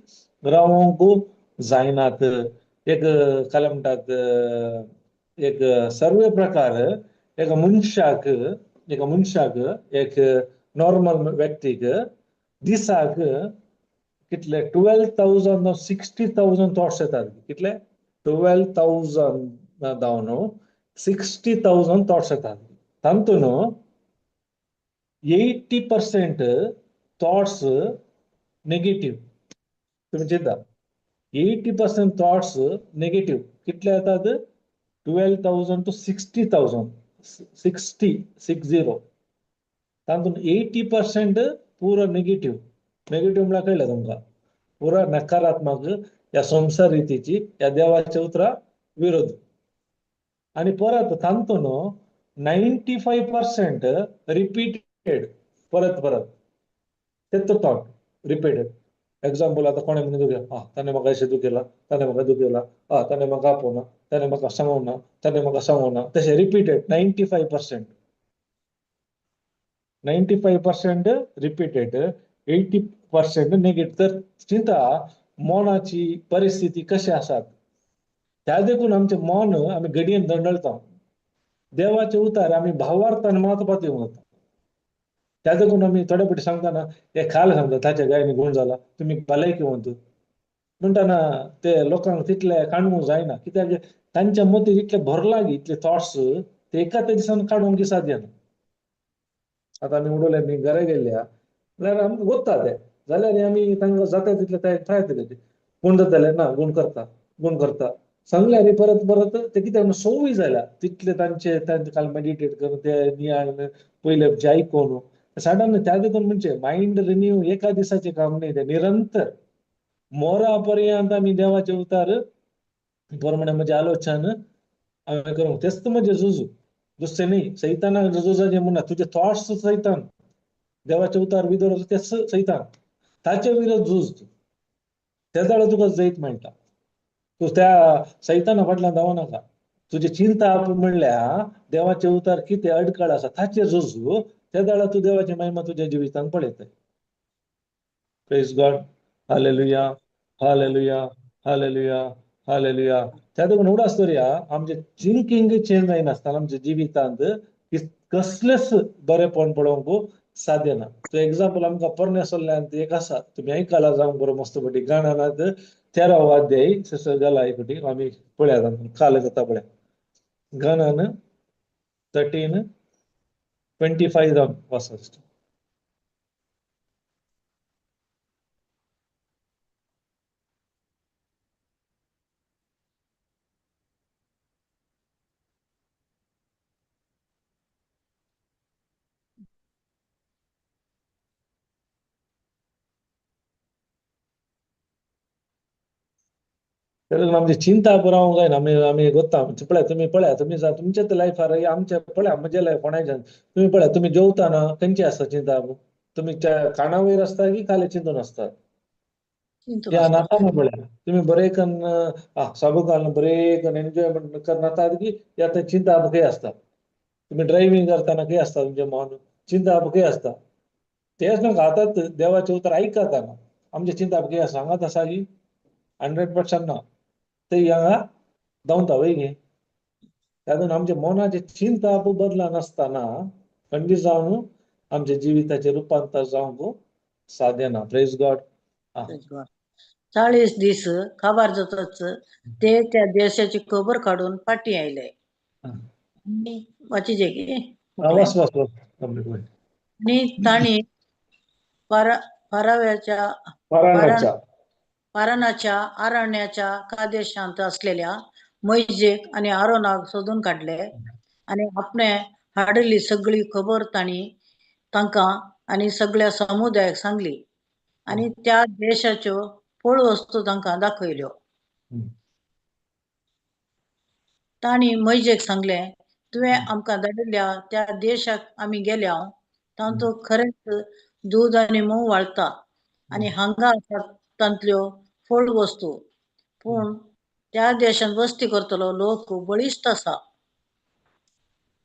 रावोंक जायनात. एक काय म्हणटात एक सर्वे प्रकार एका मनशाक, एका मनशाक एक नॉर्मल व्यक्तीक दिसाक कितले 12,000 60,000 थॉट्स येतात. कितले? 12,000 जावन 60,000 थॉट्स येतात. तातूंत 80% थॉट्स नेगेटीव. तुमी चिंता, 80% थॉट्स नेगेटीव. कितले येतात? 12,000 to 60,000, 60 60. तातूंत 80% पुरो नेगेटीव. नेगेटीव म्हळ्यार कळ्ळें तुमकां, पुरो नकारात्मक ह्या संवसार रितीची, ह्या देवाच्या उतरा विरोध. आनी परत तातूंत 95% रिपीटेड, परत परत तेच थॉट रिपीटेड. एग्जाम्पल, आतां कोणें म्हणून दुखेला, आं ताणें म्हाका अशें दुखेला, ताणें म्हाका दुखेला, आं ताणें म्हाका आपोवना, ताणें म्हाका सांगोना, ताणें म्हाका सांगोना, तशें रिपीटेड 95%, 95% रिपीटेड, 80% नेगेटीव. तर चिंता मनाची परिस्थिती कशी आसात, त्या देखून आमचें मन आमी घडयेन दंडळता. देवाचे उतार आमी भावार्थान मात पातयेवंक वता. त्या देखून आमी थोडे फावटी सांगतना हे खाल सांगता ताच्या गायनी गूण जाला, तुमी भलायकेवंत म्हणटना ते लोकांक तितले काडूंक जायना. कित्याक तांच्या मतीर इतले भरला गी, इतले थॉट्स ते एका त्या दिसान काडूंक साध्य ना. आतां आमी उडोवले आमी घरा गेल्ल्या जाल्यार आमकां गोत्ता ते, जाल्यार आमी तांकां जाता तितले प्रयत्न करचे. गुण जाताले ना, गुण करता, गुण करता, सांगल्यार परत परत ते कितें म्हणून संवय जाल्या तितले तांचे तांचे काल मेडिटेट करून ते नियाळ पयले जे आयकून सडन त्या देखून म्हणजे मायंड रिन्यू एका दिसाचें काम न्ही, तें निरंतर मोरा पर्यंत आमी देवाचे उतार प्रमाणे म्हजें आलोचन हांवें करूंक तेच म्हजें झुजू, दुसरें न्ही. सैतानाक झुजाचें म्हणना, तुजे थॉट्स सैतान, देवाचे उतार विदोर तेच सैतान, ताचे विरोध झूज तूं, त्या जाल्यार तुका जैत मेळटा. तूं त्या सैताना फाटल्यान धांवो नाका. तुजें चिंता म्हणल्यार देवाचे उतार कितें अडकळ आसा ताचेर झुजू, त्या जाल्यार तूं देवाची महिमा तुज्या जिवितांत पळयतय. Praise God, hallelujah, hallelujah, hallelujah, hallelujah. त्या देखून उडास दवरया, आमचें थिंकींग चेंज जायनासतना आमच्या जिवितांत कसलेच बरेपण पळोवंक साध्य ना. तो एग्जाम्पल आमकां पोरण्या सल्ल्यांत एक आसा, तुमी आयकला जावंक बरो मस्त पटी गाणानात 13वो अध्याय गेला एक फावटी आमी पळयात, काल जाता पळया गाणान 13:25 जावन वाचत. तेन्ना आमची चिंता पुरावंक जायना. आमी आमी गोत्ता पळया, तुमी पळया, तुमी तुमच्याच लायफार आमच्या पळया, म्हज्या लायफ कोणायच्यान तुमी पळया, तुमी जेवताना खंयची आसता चिंता? तुमी काना वयर आसता की खाली चिंतून आसता? या नाताना पळया तुमी बरें कन्न साबू घालून बरें कन्न एन्जॉयमेंट करनातात की या थंय चिंता खंय आसता? तुमी ड्रायव्हींग करतना खंय आसता तुमचें मन? चिंता खंय आसता? तेच नाका. आतां देवाचें उतर आयकताना आमचें चिंता खंय आसा? हांगाच आसा की 100% ना, ते हांगा धांवता वय गे. तातूंत आमच्या मनाचे चिंता बदला नासतना खंडीत जावन आमच्या जिविताचें रुपांतर जावंक साध्य ना. Praise God. 40 दीस काबार जातच ते त्या देशाची खबर काडून फाटी आयले. वाचिजे की आनी तांणी पाराव्याच्या पारानाच्या आरण्याच्या कादेशांत असलेल्या मैजेक आनी आरोनाक सोदून काडले आनी आपणे हाडिल्ली सगळी खबर तांणी तांकां आनी सगळ्या समुदायाक सांगली आनी त्या देशाच्यो फळ वस्तू तांकां दाखयल्यो. तांणी मैजेक सांगलें, तुवें आमकां धाडिल्ल्या त्या देशाक आमी गेल्या, तातूंत खरेंच दूद आनी म्होंव वाळटा आनी हांगा आसात तांतल्यो फळ वस्तू, पूण त्या देशांत वस्ती करतलो लोक बळिश्ट आसा.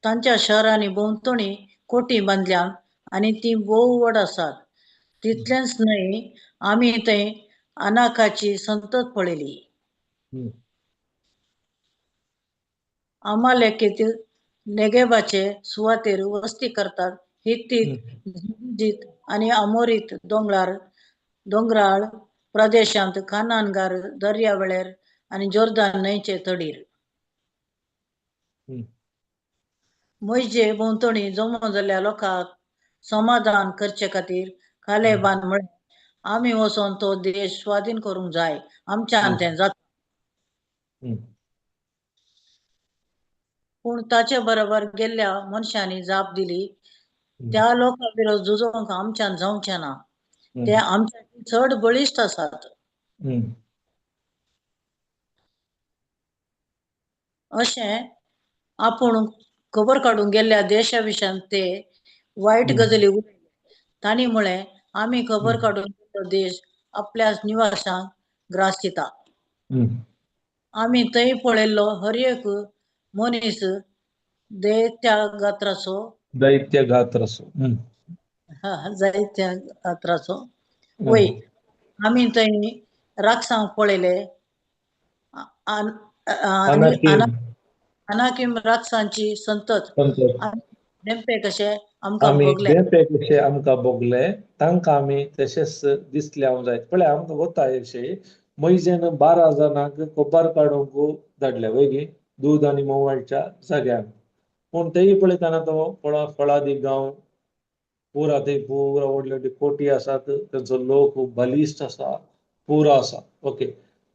तांच्या शहरांनी भोंवतणी कोटी बांदल्यात आनी ती भोव व्हड आसात. तितलेंच न्हय, आमी थंय अनाकाची संतत पळयली. आमालेकीत नेगेबाचे सुवातेर वस्ती करतात. हित्तीत, जित आनी अमोरीत दोंगराळ प्रदेशांत, कानानगार दर्या वेळेर आनी जोर्दान न्हंयचे तडीर. म्हजे भोंवतणी जमो जाल्ल्या लोकांक समाधान करचे खातीर कालेबान म्हळें, आमी वचोन तो देश स्वाधीन करूंक जाय, आमच्यान तें जाता. पूण ताचे बरोबर गेल्ल्या मनशांनी जाप दिली, त्या लोकां विरोध झुजोवंक आमच्यान जावचें ना, ते आमच्या चड बळिश्ट आसात. अशें आपूण खबर काडूंक गेल्ल्या देशा विशयान ते वायट गजाली उलयले. तांणी म्हळें, आमी खबर काडून गेल्लो देश आपल्या निवासांक ग्रास दिता. आमी थंय पळयल्लो हर एक मनीस दैत्या गात्राचो, दैत्य गात्राचो, जायत्या गात्राचो. वय, आमी थंय राक्षसांक पळयले, अनाकीम राक्षसांची संतत धेंपे कशे आमकां भोगले, धेंपे कशे आमकां भोगले, तांकां आमी तशेंच दिसले हांव जायत. पळय आमकां गोता विशयी मैजेन 12 जाणांक कोबार काडूंक धाडले वय गी दूद आनी म्होंवाळच्या जाग्यान. पूण तेय पळयतना तो फळादी गांव पुरा, थंय पुरा व्हडली व्हडली कोटी आसात, तेंचो लोक बलिश्ट आसा, पुरो आसा. ओके,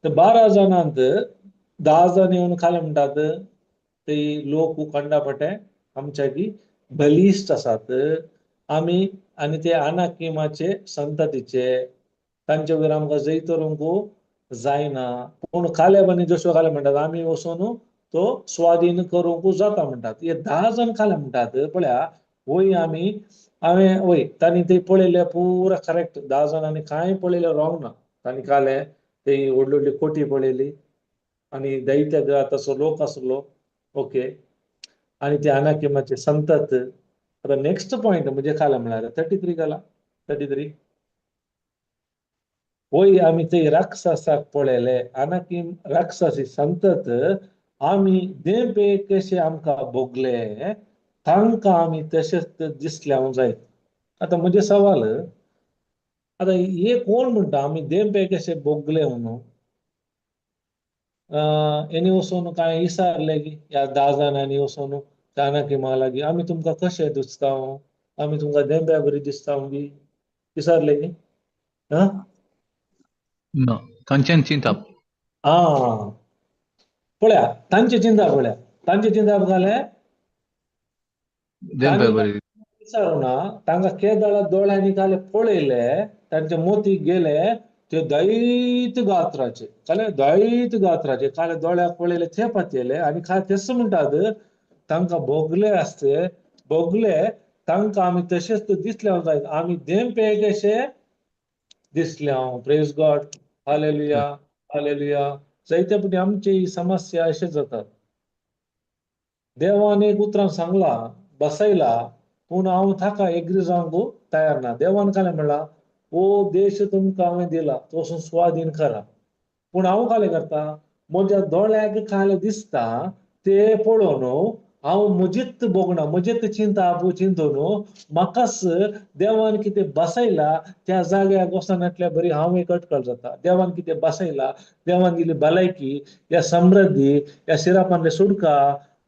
तर 12 जाणांत 10 जाण येवन खाले म्हणटात ते लोक उखंडापटे आमच्याकी बलिश्ट आसात आमी आनी ते अनाकिमाचे संततीचे तांचे वयर आमकां जैत करूंक जायना. पूण कालेब आनी जोशुआ खाले म्हणटात आमी वचून तो स्वाधीन करूंक जाता म्हणटात. हे 10 जाण खाले म्हणटात पळया वय आमी हांवें वय तांणी ते पळयले पुरा करेक्ट 10 जाणांनी कांय पळयलें रॉंग ना. तांणी काले ते व्हडली व्हडली कोटी पळयली आनी दैत्य तसो लोक आसलो ओके आनी ते अनाकिमाचे संतत. आतां नेक्स्ट पॉयंट म्हणजे खाला म्हळ्यार 33 घाला 33 वय आमी ते राक्षसाक पळयले अनाकीम राक्षसी संतत आमी देंपे कशे आमकां भोगले तांकां आमी तशेंच दिसले जायत. आतां म्हजें सवाल आतां हे कोण म्हणटा आमी देंपे कशे भोगले म्हणून हेणी वचून कांय विचारले की ह्या 10 जाणांनी वचून अनाकिमा लागीं आमी तुमकां कशें दिसता आमी तुमकां देंब्या बरी दिसता बी विचारले की आं ना तांच्यान चिंतप आं पळया तांचे चिंतप पळया तांचे चिंतप घालें विचारूना तांकां केदळा दोळ्यांनी काले पळयले तांचे मोतीक गेले ते दैत गात्राचे काले दैत गात्राचे काले दोळ्याक पळयले ते पातयले आनी काय तेच म्हणटात तांकां भोगले आसते भोगले तांकां आमी तशेंच दिसले जायत आमी देंपे कशे दिसले हांव. प्रेज गॉड हालेलुया हालेलुया. जायते फावटी आमची ही समस्या अशें जातात. देवान एक उतरान सांगला बसयला पूण हांव ताका एग्री जावंक तयार ना. देवान कालें म्हणला हो देश तुमकां हांवें दिला तो वचून स्वाधीन करा. पूण हांव कालें करता म्हज्या दोळ्याक कालें दिसता ते पळोवन हांव म्हजीच भोगना म्हजेच चिंता चिंतून म्हाकाच देवान कितें बसयला त्या जाग्याक वचनातल्या बरी हांव एक अटकळ जाता. देवान कितें बसयला देवान दिली भलायकी या समृद्धी या शिरापांतले सुटका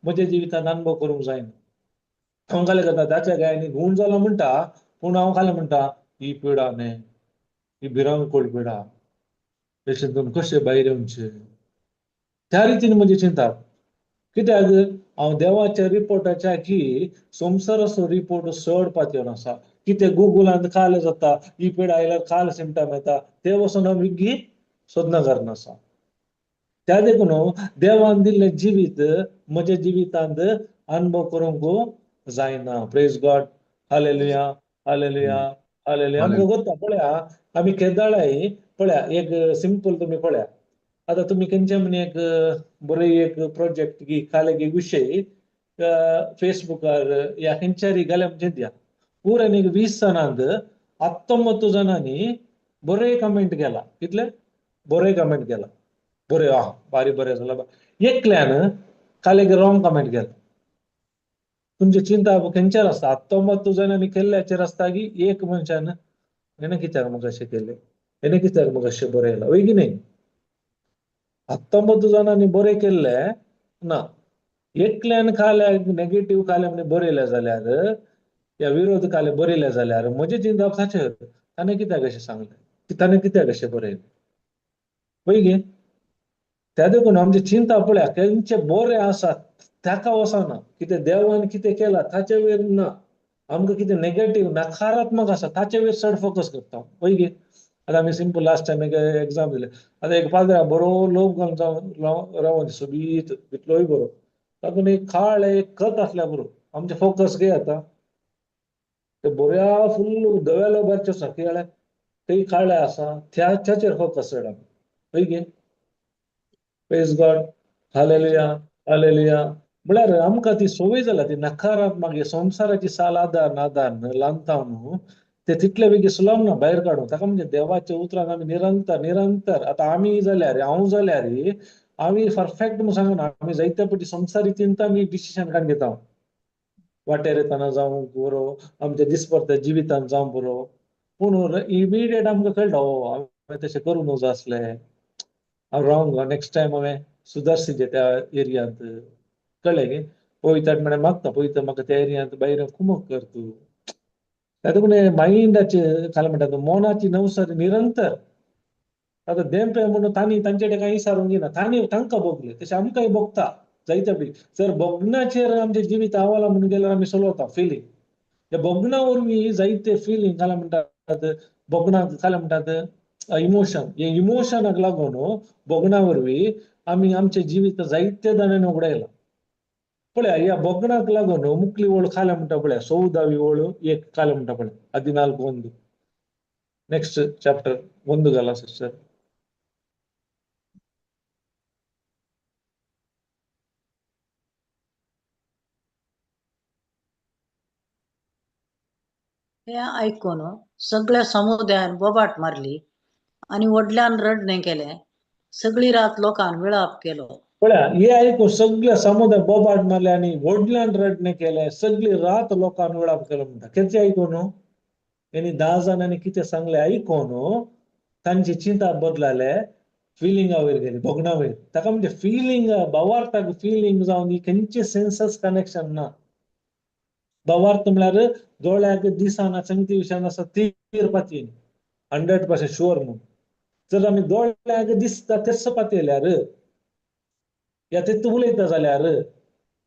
म्हज्या जिवितांत अनुभव करूंक जायना. हांव कालें करता ताच्या गायांनी गूण जाला म्हणटा पूण हांव कालें म्हणटा ही पिडा न्ही ही भिरांकूळ पिडा हेतून कशें भायर येवचें त्या रितीन म्हजें चिंता. कित्याक हांव देवाच्या रिपोर्टाच्या की संवसाराचो रिपोर्ट चड पातयेवन आसा. कितें गुगलांत काल जाता ही पिडा आयल्यार काल सिमटम येता ते वचून हांव विग्गी सोदना कारण आसा. त्या देखून देवान दिल्लें जिवीत म्हज्या जिवितांत अनुभव करूंक जायना. प्रेज गॉड हालेलुया हालेलुया हालेलुया. आमकां गोत्ता पळया आमी केदाळाय पळया एक सिंपल तुमी पळया आतां तुमी खंयचे म्हण एक बरो एक प्रोजेक्ट की काल एक विशय फेसबुकार या खंयच्यारी घाल्या म्हणजे दिया पुराय एक 20 जाणांक 19 जाणांनी बरें कमेंट केला. कितले बरें कमेंट केला बरें आह बारी बरें जाला एकल्यान काल एक रॉंग कमेंट केला. तुमची चिंता खंयच्यार आसता 19 जाणांनी केल्ल्याचेर आसता की एक मनशान हेणें कित्याक म्हाका अशें केलें हेणें कित्याक म्हाका अशें बरयलां वय की न्ही. 19 जाणांनी बरें केल्लें ना एकल्यान खाल्या नेगेटीव खाल्या म्हण बरयलें जाल्यार या विरोध खाले बरयलें जाल्यार म्हजें चिंतप ताचेर ताणें कित्याक अशें सांगलें ताणें कित्याक अशें बरयलें पळय गे. त्या देखून आमचें चिंता पळया खंयचें बरें आसा ताका वचना कितें देवान कितें केलां ताचे वयर ना आमकां कितें नेगेटीव नकारात्मक आसा ताचे वयर चड फोकस करता पळय गे. आतां आमी सिंपल लास्ट टायम एक एग्जाम दिलें. आतां एक पाद्रा बरो लोक रावन सोबीत तितलोय बरो तातूंत एक काळ एक खत आसल्यार बरो आमचें फोकस कितें जाता ते बऱ्या फुल्ल धव्या लोबाचें आसा कितें थंय काळे आसा त्याचेर फोकस चड आमी पळय गे. प्रेज गॉड हालेलुया हालेलुया. म्हळ्यार आमकां ती संवय जाला ती नकारात्मक संवसाराची साल आदार आदार लांबता न्हू ते तितले बेगीन सुलाम ना भायर काडून ताका म्हणजे देवाच्या उतरान आमी निरंतर निरंतर आतां आमी जाल्यार हांव जाल्यार आमी परफेक्ट म्हूण सांगना आमी जायते फावटी संवसारी चिंता आमी डिसिशन काडून घेता वाटेर येतना जावं पुरो आमच्या दिसपट्ट्या जिवितांत जावं पुरो पूण इमिडिएट आमकां कळटा ओ हांवें तशें करूं नजो आसलें हांव रॉंग नेक्स्ट टायम हांवें सुदारचें त्या एरियांत कळ्ळें न्ही पवित्र म्हळ्यार मागता पवित्र म्हाका त्या एरियांत भायर कुमक कर तूं. ताका मायंडाचे खाला म्हणटा मनाची नवसारी निरंतर. आतां देंपे म्हणून तांणी तांचे कडेन कांय विचारूंक ना, तांणी तांकां भोगले तशें आमकांय भोगता जायते बी. जर भोगणाचेर आमचें जिवीत आवाला म्हणून गेल्यार आमी चलवता फिलींग. ह्या भोगणा वरवीं जायते फिलींग काय म्हणटात, भोगणाक काय म्हणटात इमोशन. हे इमोशनाक लागून भोगणा वरवीं आमी आमचें जिवीत जायते जाणांनी उगडायलां. पळया ह्या भोगणाक लागून मुखली ओळ खाल्या म्हणटा पळया, 14वी ओळ 1 खाल्या म्हणटा पळया, 14 1. नेक्स्ट चॅप्टर 1 घाला सिस्टर. हे आयकून सगळ्या समुदायान बोबाट मारली आनी व्हडल्यान रडणें केलें. सगळी रात लोकान विळाप केलो. पळया हे आयकून सगळ्या समुदाय बोबाट मारले आनी व्हडल्यान रडणें केलें, सगळी रात लोकान विळाप केलो म्हणटा. कितें आयकून आनी 10 जाणांनी कितें सांगलें आयकून तांची चिंता बदलाले, फिलिंगा वयर गेली, भोगणा वयर. ताका म्हणजे फिलिंग, भावार्थाक फिलिंग जावन ही खंयचे सेन्सस कनेक्शन ना. भावार्थ म्हळ्यार दोळ्याक दिसना संगती विशयान आसा तीर पातयेन 100% शुअर म्हणून. जर आमी दोळ्याक दिसता तेच पातयल्यार या तेच उलयता जाल्यार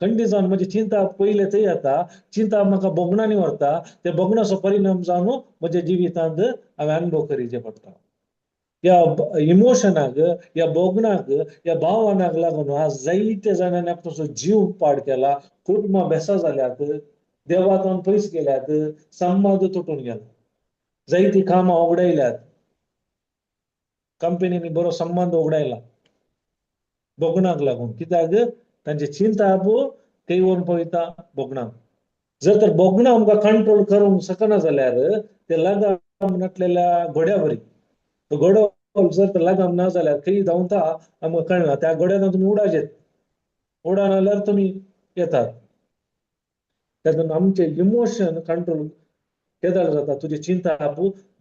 खंडी जावन म्हजी चिंता पयले थंय येता, चिंता म्हाका भोगणांनी व्हरता, ते भोगणाचो परिणाम जावन म्हज्या जिवितांत हांवें अनुभव करीचे पडटा. ह्या इमोशनाक, ह्या भोगणाक, ह्या भावनाक लागून आज जायते जाणांनी आपलो जीव पाड केला, कुटुंबां बेसां जाल्यात, देवातून पयस गेल्यात, संबंद तुटून गेला, जायतीं कामां उगडायल्यात, कंपनीनी बरो संबंद उगडायला भोगणाक लागून. कित्याक तांची चिंता थंय व्हरून पळयता भोगणाक. जर तर भोगणां आमकां कंट्रोल करूंक शकना जाल्यार ते लगाम नासलेल्या घोड्या वरी, तो घोडो जर तर लगाम ना जाल्यार खंय धांवता आमकां कळना. त्या घोड्यान तुमी उडाजेत, उडान जाल्यार तुमी येतात. तेन्ना आमचे इमोशन कंट्रोल केदळ जाता, तुजी चिंता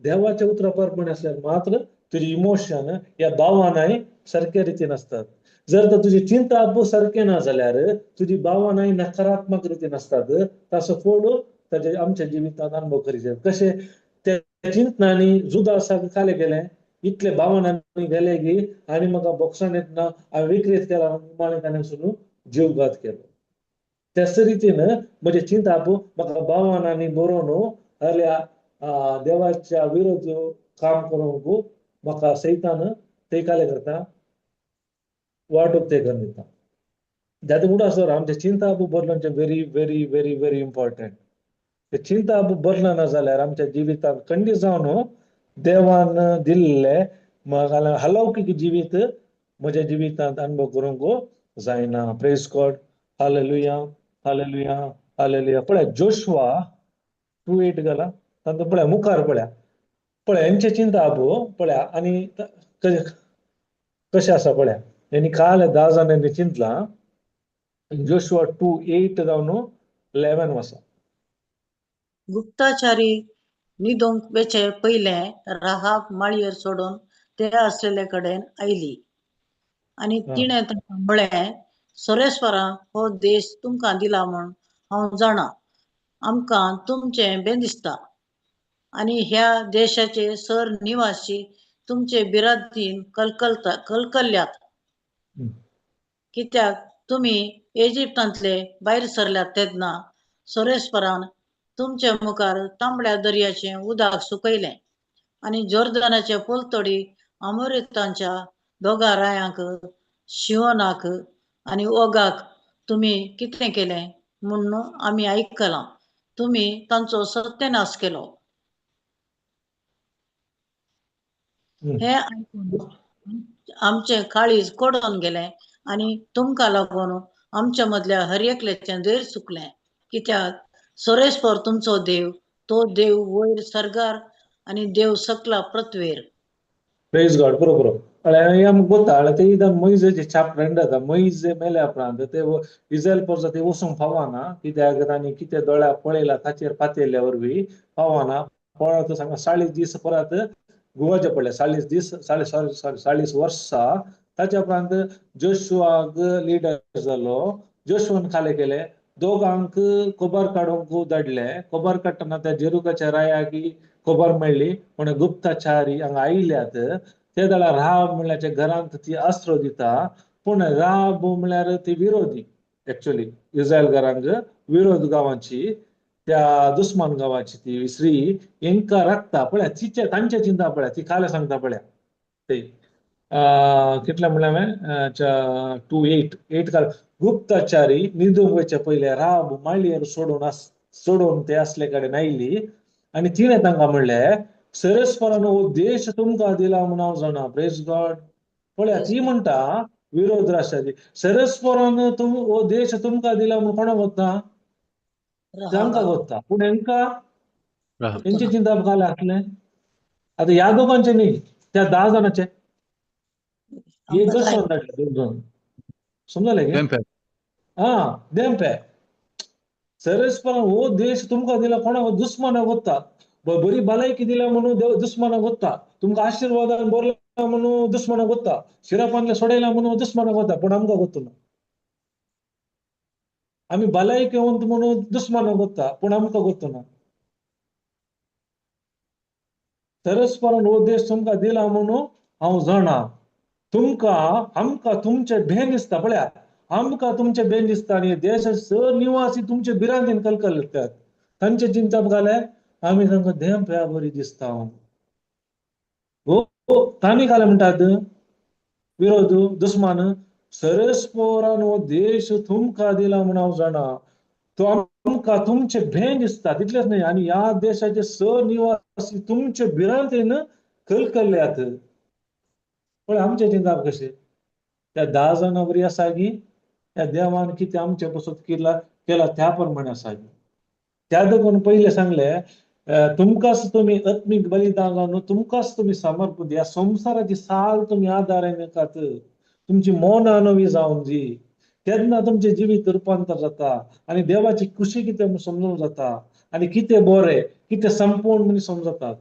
देवाच्या उतरा प्रमाणे आसल्यार मात्र तुजी इमोशन ह्या भावनाय सारक्या रितीन आसतात. जर तर तुजी चिंता सारकें ना जाल्यार तुजी भावनाय नकारात्मक रितीन आसतात. ताचो फोड ताजे आमच्या जिवितांत अनुभव करीत. कशें त्या चिंतनांनी जुदासाक खाले गेले, इतले भावनांनी गेले की आनी म्हाका बोक्सान येतना हांवें विक्रेत केला माणिकाने सुनू जीवघात केलो. त्याच रितीन म्हजें चिंता म्हाका भावनांनी बरोवन जाल्यार देवाच्या विरोध काम करूंक म्हाका सैतान ते काले करता, वाट उक्ते करून दिता. जाता उडास आमचे चिंता बदलचे very very very very important. ते चिंता बदलना जाल्यार आमच्या जिवितांत खंडीत जावन देवान दिल्ले हलौकीक जिवीत म्हज्या जिवितांत अनुभव करूंक जायना. Praise God, hallelujah, hallelujah, hallelujah. पळय जोशवा 2:8 गेला तांकां पळया मुखार पळया, पळय हेंचे चिंता पळया आनी कशें आसा पळया. यांनी काल 10 जाणांनी चिंतला. जोशवा 2:8 जावन 11 आसा. गुप्ताचारी न्हिदूंक वेचे पयलें राहाब माळयेर सोडून ते आसलेले कडेन आयली आनी तिणें तांकां म्हळें, सोरेस्वरान हो देश तुमकां दिला म्हूण हांव जाणा, आमकां तुमचें बें दिसता आनी ह्या देशाचे सर निवासी तुमचे बिरादीन कलकल्ल्यात, कित्याक तुमी इजिप्तांतले भायर सरल्यात तेन्ना सोरेस्वरान तुमचे मुखार तांबड्या दर्याचें उदक सुकयलें आनी जोर्दनाचे पलतडी आमोरितांच्या दोगां रायांक, शिवनाक आनी ओगाक तुमी कितें केलें म्हूण आमी आयकलां, तुमी तांचो सत्यनाश केलो. हे आयकून आमचें काळीज कडून गेलें आनी तुमकां लागून आमच्या मदल्या हर एकल्याचें धैर्य सुकलें, कित्याक सोरेस्वर तुमचो देव, तो देव वयर सर्गार आनी देव सकला पृथ्वेर. प्रेज गॉड. बरोबर हे आमकां गोता. ते इदां मोयजेचे चॅप्टर एंड जाता. मोयजे मेल्या उपरांत ते इज्रायल पोरसा ते वचूंक पावना, कित्याक तांणी कितें दोळ्याक पळयला ताचेर पातयल्ल्या वरवीं पावना. परत सांगा 40 दीस परत गुवाचे पडले, 40 दीस, 40 वर्सां. ताच्या उपरांत जोशुआक लिडर जालो. जोशुआन खाले केले, दोगांक कोबर काडूंक धाडले. कोबर काडटना त्या जेरुकाच्या रायाक कोबर मेळ्ळी, पूण गुप्ताचारी हांगा आयल्यात. ते जाल्यार राहाब म्हणल्यार घरांत ती आस्रो दिता. पूण राहाब म्हणल्यार ती विरोधी, एक्चुअली इस्रायल घरांक विरोध गांवाची, त्या दुस्मान गांवाची ती स्त्री हेंकां राखता. पळया तिचे तांचे चिंता पळया, ती काले सांगता पळया ते कितले म्हणल्यार हांवें 2:8 8 काल गुप्तचारी न्हिदूंक वयचे पयले राब माळयेर सोडून सोडून ते असले कडेन आयली आनी तिणें तांकां म्हणलें, सरस्परान हो देश तुमकां दिला म्हूण हांव जाणा. Praise God. पळया ती म्हणटा विरोध राष्ट्राची, सरस्परान तुम हो देश तुमकां दिला म्हूण कोणाक वता? तांकां वता. पूण हेंकां हेंचे चिंता काल आसलें. आतां ह्या दोगांचे न्ही, त्या 10 जाणांचे एकच धाडले दोन जण, समजले की? हा देमपे सरस्परान हो देश तुमकां दिला कोणाक? दुस्मानाक वता. बरी भलायकी दिल्या म्हणून दुस्मानाक वता, तुमकां आशिर्वादान भरला म्हणून दुस्मानाक वता, शिरापांतले सोडयला म्हणून दुस्मानाक वता, पूण आमकां वतना. आमी भलायकी वंत म्हणून दुस्मानाक वता, पूण आमकां वतना. सरस्परान हो देश तुमकां दिला म्हणून हांव जाणा. तुमकां आमकां तुमचे भेन दिसता. पळया आमकां तुमचे भेन दिसता आनी देशाचे निवासी तुमचे भिरांतीन कलकलतात. तांचे चिंतप घाले आमी तांकां देम प्या बरी दिसता. हो तांणी घाले म्हणटात विरोध दुस्मान, सरस्परान हो देश तुमकां दिला म्हूण हांव जाणा, तो आमकां तुमचे भेन दिसता. तितलेच न्हय, आनी ह्या देशाचे निवासी तुमचे भिरांतीन कलकल्ल्यात. पण आमचे चिंतप कशें? त्या 10 जाणां बरी आसा की त्या देवान कितें आमचे पसत केला त्या प्रमाणे आसा की. त्या देखून पयलें सांगलें, तुमकांच तुमी आत्मीक बलिदान जावन तुमकांच तुमी समर्पण ह्या संवसाराची साल तुमी आदार नाकात, तुमची मनां नवी जावन दी, तेन्ना तुमचें जिवीत रुपांतर जाता आनी देवाची खुशी कितें म्हूण समजूंक जाता आनी कितें बरें कितें संपूर्ण म्हूण समजतात.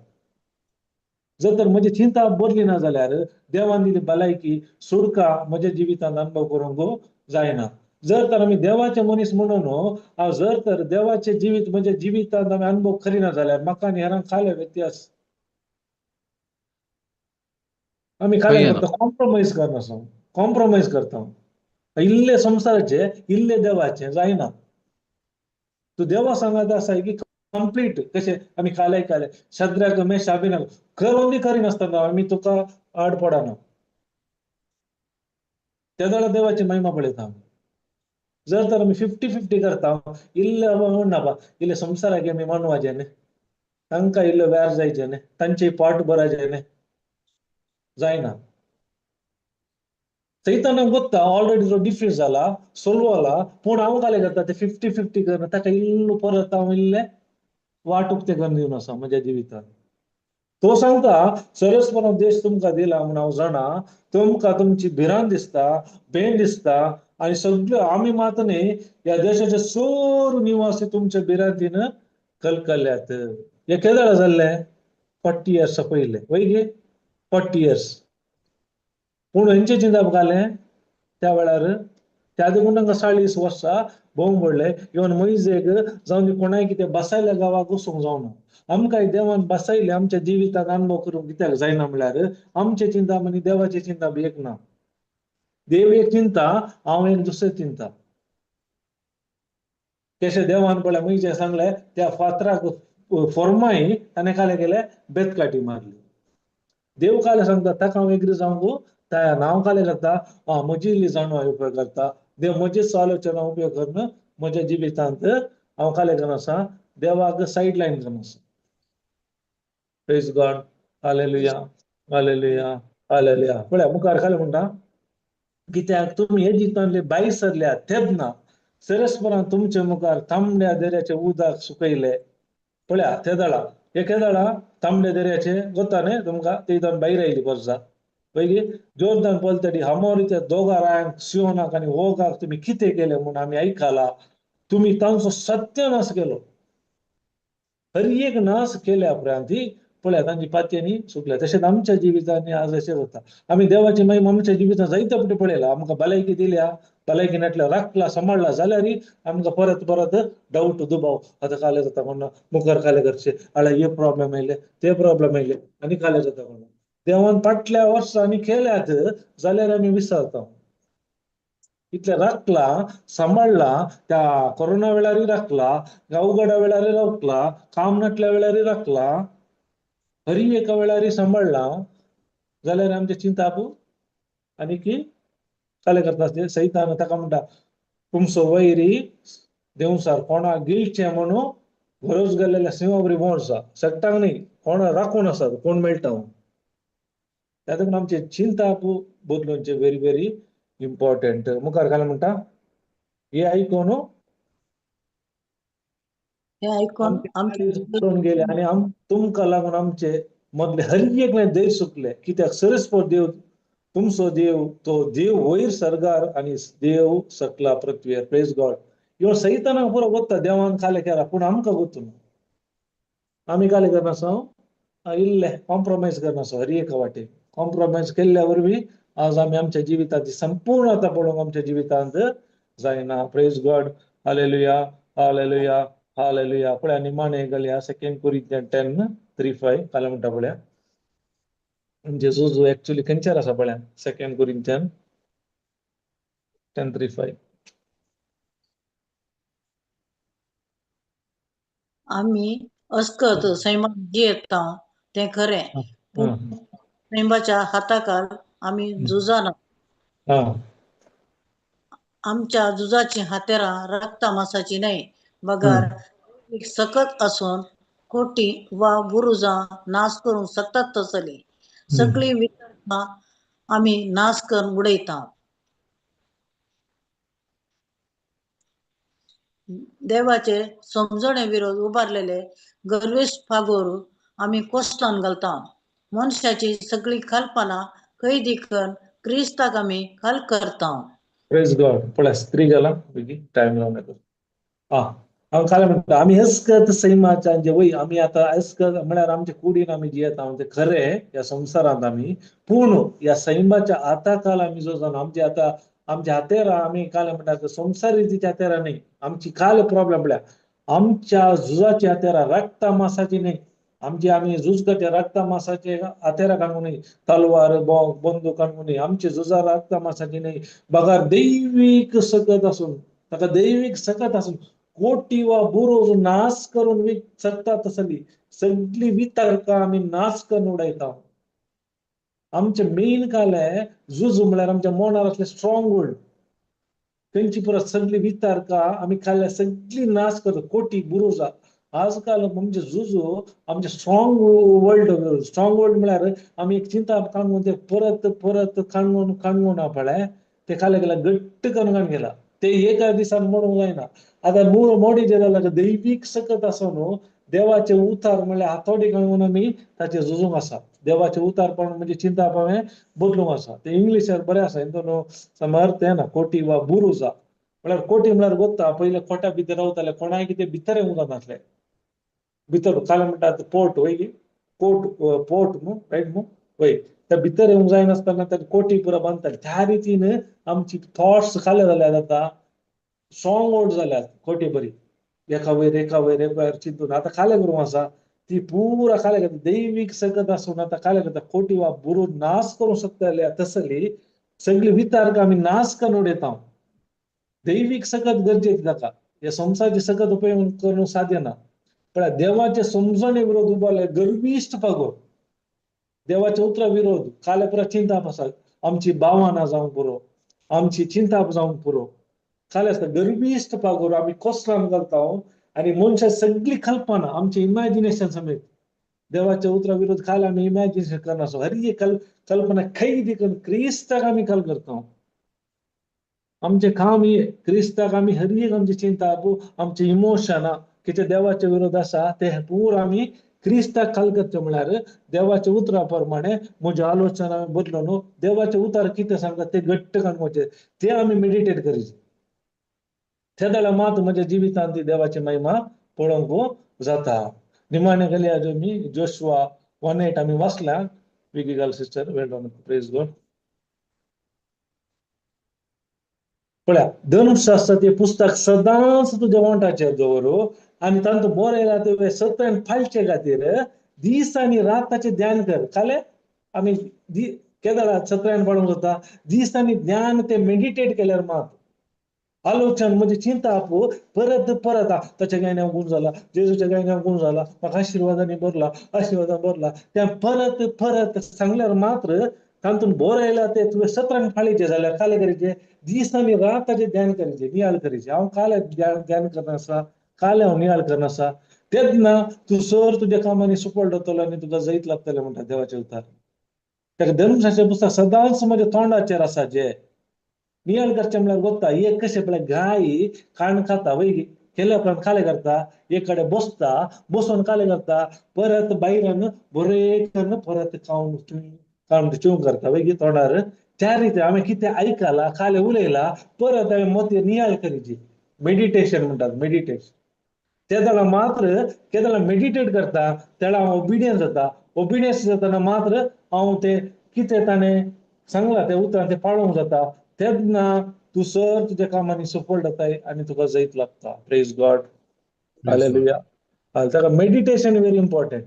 जर तर म्हजी चिंता बदली ना जाल्यार देवान दिली भलायकी सुडका म्हज्या जिवितांत अनुभव करूंक जायना. जर तर आमी देवाचे मनीस म्हणून जर तर देवाचे जिवीत म्हज्या जिवितांत आमी अनुभव करिना जाल्यार म्हाका आनी हेरांक खाले व्यत्यास. आमी खाले करता, कॉम्प्रोमायज करना, कॉम्प्रोमायज करता. इल्ले संवसाराचे इल्ले देवाचे जायना. तूं देवा सांगात आसा की कंप्लीट कशें आमी काले काले शद्राक मेशाक अबेदनगो करून करिनासतना आमी तुका आड पडना. त्या वेळार देवाची महिमा पळयता. जर तर आमी 50-50 करता, इल्ले म्हणना बा इल्ले संवसाराक आमी मानवाचें न्ही, तांकां इल्लो व्यार जायचें न्ही, तांचे पोट भराचें न्ही, जायना. सैतानाक गोत्ता ऑलरेडी जो डिफीट जाला सोल्व जाला, पूण हांव काले करता ते 50-50 करना, ताका इल्लो परत हांव इल्लें वाट उक्तें करून दिवन आसा म्हज्या जिवितांत. तो सांगता सरस्परान देश तुमकां दिला म्हूण हांव जाणा, तुमकां तुमची भिरांत दिसता, भेन दिसता आनी सगळ्यो आमी मात न्ही ह्या देशाचे सोर निवासी तुमच्या भिरांतीन कलकल्यात. हे केदळा जाल्लें? 40 इयर्स पयलें वय गे, 40 इयर्स. पूण हेंचें चिंतप घालें त्या वेळार, त्या देखून तांकां 40 वर्सां भोंवंक पडलें. इवन मोयजेक जावन कोणाय कितें बसायल्या गांवाक वचूंक जावना. आमकां देवान बसायले आमच्या जिवितांत अनुभव करूंक कित्याक जायना म्हणल्यार आमचें चिंता आनी देवाचें चिंता एक ना. देव एक चिंता, हांव एक दुसरें चिंता. कशें देवान पळय मोयजेक सांगलें त्या फातराक फॉर्माय ताणें काले केलें बेतकाटी मारली. देव काले सांगता ताका हांव एग्री जावंक तयार ना. हांव काले करता म्हजी इल्ली जाणवाय उपयोग करता, देव म्हजीच आलोचना उपयोग करून म्हज्या जिवितांत हांव काले करून आसा देवाक सायड लायन करून आसा. Praise God. Hallelujah, hallelujah, hallelujah. पळया मुखार खाले म्हणटा, कित्याक तुमी हे जिवितांतले भायर सरल्या तेन्ना सरस्परान तुमचे मुखार तांबड्या दर्याचे उदक सुकयले. पळया ते दळा एके दळा तांबड्या दर्याचे गोता न्ही तुमकां, ते भायर आयली परसा पयली जोर्दान पलतडी हमोरीच्या दोगा रायांक सियोनाक आनी ओगाक तुमी कितें केलें म्हूण आमी आयकला. तुमी तांचो सत्यानाश केलो. हर एक नाश केल्या उपरांत पळया तांची पातयांनी सुकल्या. तशेंच आमच्या जिवितांनी आज अशें जाता. आमी देवाची महिमा आमच्या जिवितांत जायते फावटी पळयला. आमकां भलायकी दिल्या, भलायकी नाटल्या राखला सांबाळला जाल्यार आमकां परत परत डावट दुबाव, आतां काले जाता कोण मुखार काले करचे, आळे हे प्रॉब्लेम आयले ते प्रॉब्लेम आयले आनी काले जाता कोण. देवान फाटल्या वर्सांनी केल्यात जाल्यार आमी विसरता. इतलें राखला, सांबाळ्ळा, त्या कोरोना वेळारय राखला, अवघडा वेळारय राखला, काम नासल्या वेळारय राखला, हरी एका वेळारय सांबाळ्ळा, जाल्यार आमचें चिंताप आनी की काले करता सैतान ताका म्हणटा तुमचो वैरी देवसार कोणाक गिळचें म्हणून गरज गेल्लेल्या सिंहा भोंवसा सगटांक न्ही, कोणा राखून आसा, कोण मेळटा. त्या आमचें चिंताप बदलूनचें व्हेरी व्हेरी इम्पॉर्टंट. मुखार काय म्हणटा, हे आयकून हे आयकून आमचे गेले आनी तुमकां लागून आमचे मदले हर एक धैर्य सुकले, कित्याक सरस्पत देव तुमचो देव तो देव वयर सर्गार आनी देव सकला पृथ्वीर. Praise God. ह्यो सैतानाक पुरो वता देवान खाले केला, पूण आमकां गोत्तू न्हू. आमी काले करनासो इल्ले कॉम्प्रोमायज करनासो, हर एका वाटेन कॉम्प्रोमायज केल्ल्या वरवीं आज आमी आमच्या जिविताची संपूर्णता पळोवंक आमच्या जिवितांत जायना. Praise God. Hallelujah, hallelujah, hallelujah. पळया निमाणे गलया 2 Corinthians 10:3-5 काले म्हणटा पळया. जेजू एक्चुअली खंयच्यार आसा पळया, 2 Corinthians 10:3-5. आमी अस्कत सैमान जियेता तें खरें, पूण सैमाच्या हाताखाल आमी झुजाना. आमच्या झुजाची हातेरां रक्ता मासाची न्हय, बगर सकत असून कोटी वा बुरुजां नाश करूंक शकतात तसली सगळी वितरणां आमी नाश करून उडयता. देवाचे समजणे विरोध उबारलेले गर्वेश फागोर आमी कोश्टान घालता. मनशाची सगळी कल्पना कैदी करून क्रिस्ताक आमी खाल करता. Praise God. पळय स्त्री गेला बेगी टायम लावूं नाका. हांव काल म्हणटा आमी अस्कत सैमाच्या जे वय आमी आतां अस्कत म्हळ्यार आमच्या कुडीन आमी जियेता ते खरें ह्या संवसारांत आमी, पूण ह्या सैमाच्या आतां काल आमी जो जावन आमचे आतां आमच्या हातेरां आमी काल म्हणटा संवसारी रितीच्या हातेरां न्ही, आमची काल प्रॉब्लेम म्हळ्यार आमच्या झुजाची हातेरां रक्ता मासाची न्ही, आमची आमी झूज करचे रक्ता मासाचे हातेरां काडूंक न्ही, तलवार बंदूक काडूंक न्ही, आमचे झुजा रक्ता मासाची न्ही, बगर दैवीक सकत आसून ताका दैवीक सकत आसून कोटी वा बुरोज नाश करून शकता तसली सगळी वितर्कां आमी नाश करून उडयता. आमचे मेन काले झुज म्हळ्यार आमच्या मनार असले स्ट्रॉंग वर्ड तेंची पुरो सगळी वितर्कां आमी खाल्ल्या सगळी नाश करता कोटी बुरोजा. आजकाल आमचे झुजो आमचे स्ट्रॉंग वर्ल्ड, स्ट्रॉंग वर्ल्ड म्हळ्यार आमी एक चिंता काडून ते परत परत काणून काणून पळय ते खाले गेला घट्ट करून काडून गेला ते एका दिसान मोडूंक जायना. आतां मोडी जे जाला दैवीक सकत आसा न्हू, देवाचे उतार म्हळ्यार हातोडी काडून आमी ताचेर झुजूंक आसा. देवाचे उतारपण म्हणजे चिंता हांवें बदलूंक आसा. ते इंग्लिशार बरें आसा हितून समर्थ येना कोटी वा बुरुजा म्हळ्यार कोटी म्हळ्यार गोत्ता पयले कोट्या भितर रावताले, कोणाय कितें भितर येवंक जानासलें, भितर काल म्हणटात पोर्ट वय कोट पोर्ट न्हू रायट न्हू वय त्या भितर येवंक जायनासतना त्या कोटी पुरा बांदताले. त्या रितीन आमची थॉट्स खाले जाल्यार आतां स्ट्रॉंग वर्ड जाल्यात कोटी बरी एका वयर एका वयर एका वयर चिंतून आतां खाले करूंक आसा ती पुरा खाले करता दैवीक सकत आसून आतां खाले करता कोटी वा बुरू नाश करूंक शकताले तसली सगळी वितर्क आमी नाश करून उडयता. दैवीक सकत गरजेची ताका, ह्या संवसाराची सकत उपयोग करूंक साध्य ना. पण देवाचे समजणे विरोध उबारले गर्विश्ट पागो देवाच्या उतरा विरोध काले पुरा चिंता आसा आमची भावना जावंक पुरो, आमची चिंता जावंक पुरो. खाले आसता गर्विश्ट पागोर आमी कोसलान घालता आनी मनशा सगळी कल्पना आमचे इमॅजिनेशन समेत देवाच्या उतरा विरोध खाले आमी इमॅजिनेशन करनासो. हर एक कल्पना कैदी करून क्रिस्ताक आमी कल करता. आमचें काम हे क्रिस्ताक आमी हर एक आमची चिंता आमचे इमोशनां कितें देवाचे विरोध आसा ते पूरा आमी क्रिस्ताक खाल करचें म्हळ्यार देवाच्या उतरा प्रमाणे म्हज्यो आलोचना बदलून न्हू देवाचे उतार कितें सांगता ते घट्ट काडपाचें ते आमी मेडिटेट करीत ते जाल्यार मात म्हज्या जिवितांत ती देवाची महिमा पळोवंक जाता. निमाणे गेल्या आमी जोशुआ 1:8 आमी वाचल्या. विगी sister well done, praise God. पळया धनुशास्त्र ते पुस्तक सदांच तुज्या ओंठाचेर दवर आनी तांतूं बरयलां तुवें सत्यान पाळचे खातीर दीस आनी रात ताचें ध्यान कर. खाले आमी केदळा सत्रायन पाळूंक जाता दीस आनी ज्ञान ते मेडिटेट केल्यार मात आलोचन म्हणजे चिंताप परत परत ताच्या गायण्या गुण जाला, जेजूच्या गायण्या गुण जाला, म्हाका आशिर्वादांनी भरला, आशिर्वादान भरला, त्या परत परत सांगल्यार मात्र तातूंत बोर आयला ते तुवें सत्रान फाळीचे जाल्यार काले करीचे दीस आनी रात ताचें ध्यान करीचे, नियाळ करीचे. हांव काले ध्यान करना आसा, काले हांव नियाळ करना आसा, तेन्ना तूं सर तुज्या कामांनी सुफळ जातलो आनी तुका जैत लागतलें म्हणटा देवाचें उतार. ताका धर्मशास्त्र पुस्तक सदांच म्हज्या तोंडाचेर आसा. जे नियाळ करचें म्हळ्यार गोत्ता एक कशें पळय गाय खाण खाता वय केल्या उपरांत काले करता, एक कडेन बसता, बसून काले करता, परत भायल्यान बरें करून परत खावन खावन चिवंक करता वय तोंडार. त्या रिती हांवें कितें आयकलां काले उलयलां परत हांवें मोती नियाळ करीची, मेडिटेशन म्हणटात, मेडिटेशन. तेदळा मात्र केदळा मेडिटेट करता तेळा हांव ओबिडियन्स जाता, ओबिडियन्स जातना मात्र हांव ते कितें ताणें सांगलां ते उतरां ते पाळोवंक जाता, तेन्ना तूं सर तुज्या कामांनी सफळ जाताय आनी तुका जैत लागता. Praise God, hallelujah. ताका मेडिटेशन व्हेरी इम्पॉर्टंट.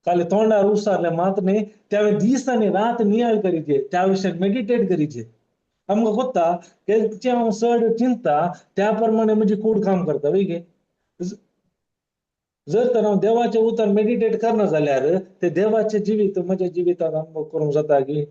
खाली तोंडार उसारलें मात्र न्ही, त्या दीस आनी रात नियाळ करीचे, त्या विशयाक मेडिटेट करीचे. आमकां कोत्ता तेचे हांव चड चिंता त्या प्रमाणे म्हजी कूड काम करता वय गे. जर तर हांव देवाचें उतर मेडिटेट करना जाल्यार ते देवाचें जिवीत म्हज्या जिवितांत अनुभव करूंक जाता की.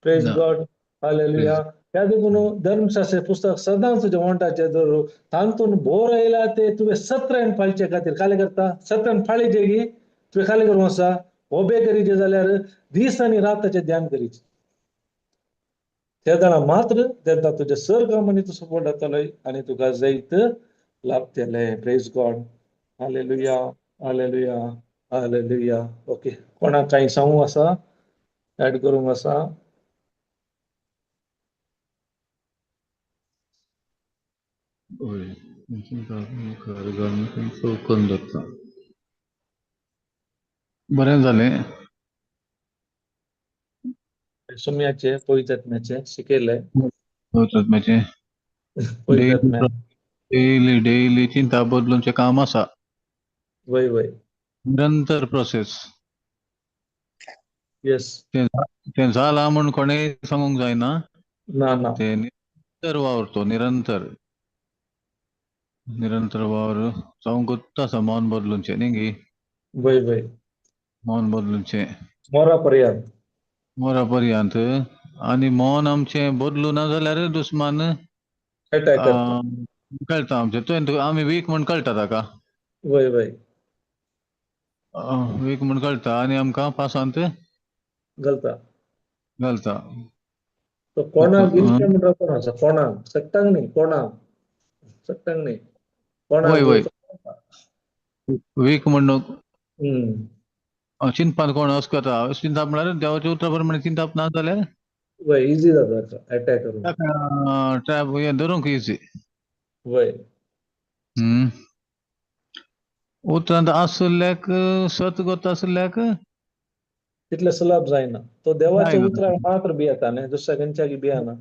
Praise God, hallelujah. त्या देखून धर्मशास्त्र पुस्तक सदांच तुज्या वंटाचेर दवर, तातूंत बोर आयला ते तुवें सत्रायन पाळचे खातीर काले करता, सत्रायन पाळीचे की तुवें काले करूंक आसा, ओबे करीचे जाल्यार दीस आनी रात ताचें ध्यान करीचे. तेदळा मात्र तेन्ना तुज्या सर कामांनी तूं सपोर्ट जातलो आनी तुका जैत लाभतलें. Praise God, hallelujah, hallelujah, hallelujah. Okay, कोणाक कांय सांगूंक आसा, एड करूंक आसा? बरें जालें. सुम्याचे पवित्रत्म्याचे शिकयले, पवित्रत्म्याचे डेली डेली चिंता बदलूनचें काम आसा. वय वय, निरंतर प्रोसेस. येस, तें जालां म्हूण कोणें सांगूंक जायना, ना ना, तें निरंतर वावरतो, निरंतर निरंतर वावर जावंक आसा. मन बदलूनचें न्ही गी, वय वय, मन बदलूनचें मोरा पर्यंत, मोरा पर्यंत. आनी मन आमचें बदलू ना जाल्यार दुस्मान कळटा आमचें, तुवें आमी वीक म्हूण कळटा ताका, वय वय, वीक म्हूण कळटा आनी आमकां पासांत घालता घालता. तो कोणाक गिलचें म्हणटा, कोण आसा कोणाक सट्टांक न्ही, कोणाक सट्टांक न्ही, वय वय, वीक म्हण चिंतपान कोण अशें करता, चिंतप म्हळ्यार देवाच्या उतरा प्रमाणे चिंतप ना जाल्यार वय इजी जाता अटॅक करूंक, ट्रॅप हें धरूंक इजी. वय, उतरांत आशिल्ल्याक सत गोत आशिल्ल्याक तितलें सुलभ जायना. तो देवाच्या उतराक मात्र भियेता न्ही, दुसऱ्या खंयच्याक भियेना.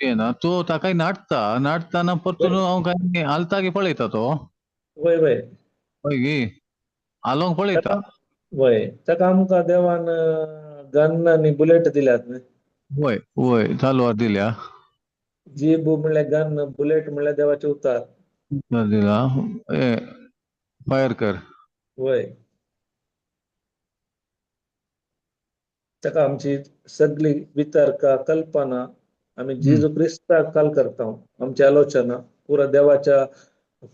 भियेना तो, ताकाय नाटता, नाटताना परतून हांव काय हालता की पळयता तो. वय वय, हय गी, हालोवंक पळयता. वय, ताका आमकां देवान गन आनी बुलेट दिल्यात न्ही. वय वय, तलवार दिल्या, जीब म्हणल्यार गन, बुलेट म्हणल्यार देवाचें उतार दिला, फायर कर. वय, ताका आमची सगळी वितर्का कल्पना आमी जेजू क्रिस्ताक काल करता, आमची आलोचना पुरा देवाच्या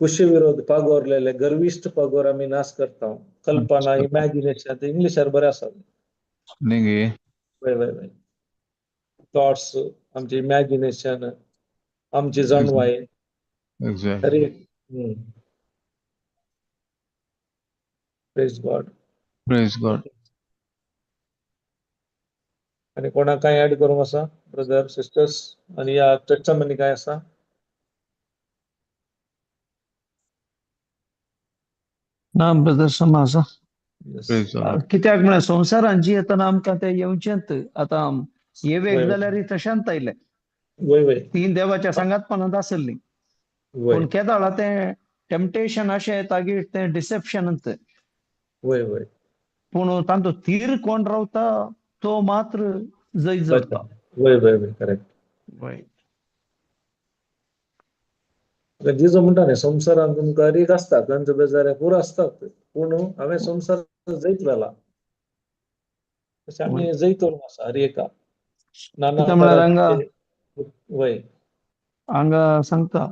कुशी विरोध पागोरलेले गर्विश्ट पागोर आमी नाश करता. कल्पना, इमॅजिनेशन, इंग्लिशार बरें आसा न्ही. वय वय वय, थॉट्स, आमची इमॅजिनेशन, आमची जाणवाय. तरी Praise God, praise God. आनी कोणाक कांय ऍड करूंक आसा ब्रदर सिस्टर्स? आनी ह्या चर्चा मदीं कांय आसा? ना ब्रदर, समा आसा. कित्याक म्हळ्यार संवसारान जियेतना आमकां तें येवचेंच. आतां येवेक जाल्यार तशेंच आयलें, वय वय, ती देवाच्या सांगातपणांत आसली, पूण केदाळा तें टेम्पटेशन अशें येता की तें डिसेप्शन. वय वय, पूण तांचो तीर कोण रावता तो मात्र जैत जोडटा. वय वय वय करेक्ट. वय जेजू म्हणटा न्ही संवसारांत तुमकां रीक आसता, गंज बेजारे पुरो आसतात, पूण हांवें संवसार जैत व्हेला. तशें आमी जैत व्हरून आसा हर एका नाना कितें म्हळ्यार हांगा वय हांगा सांगता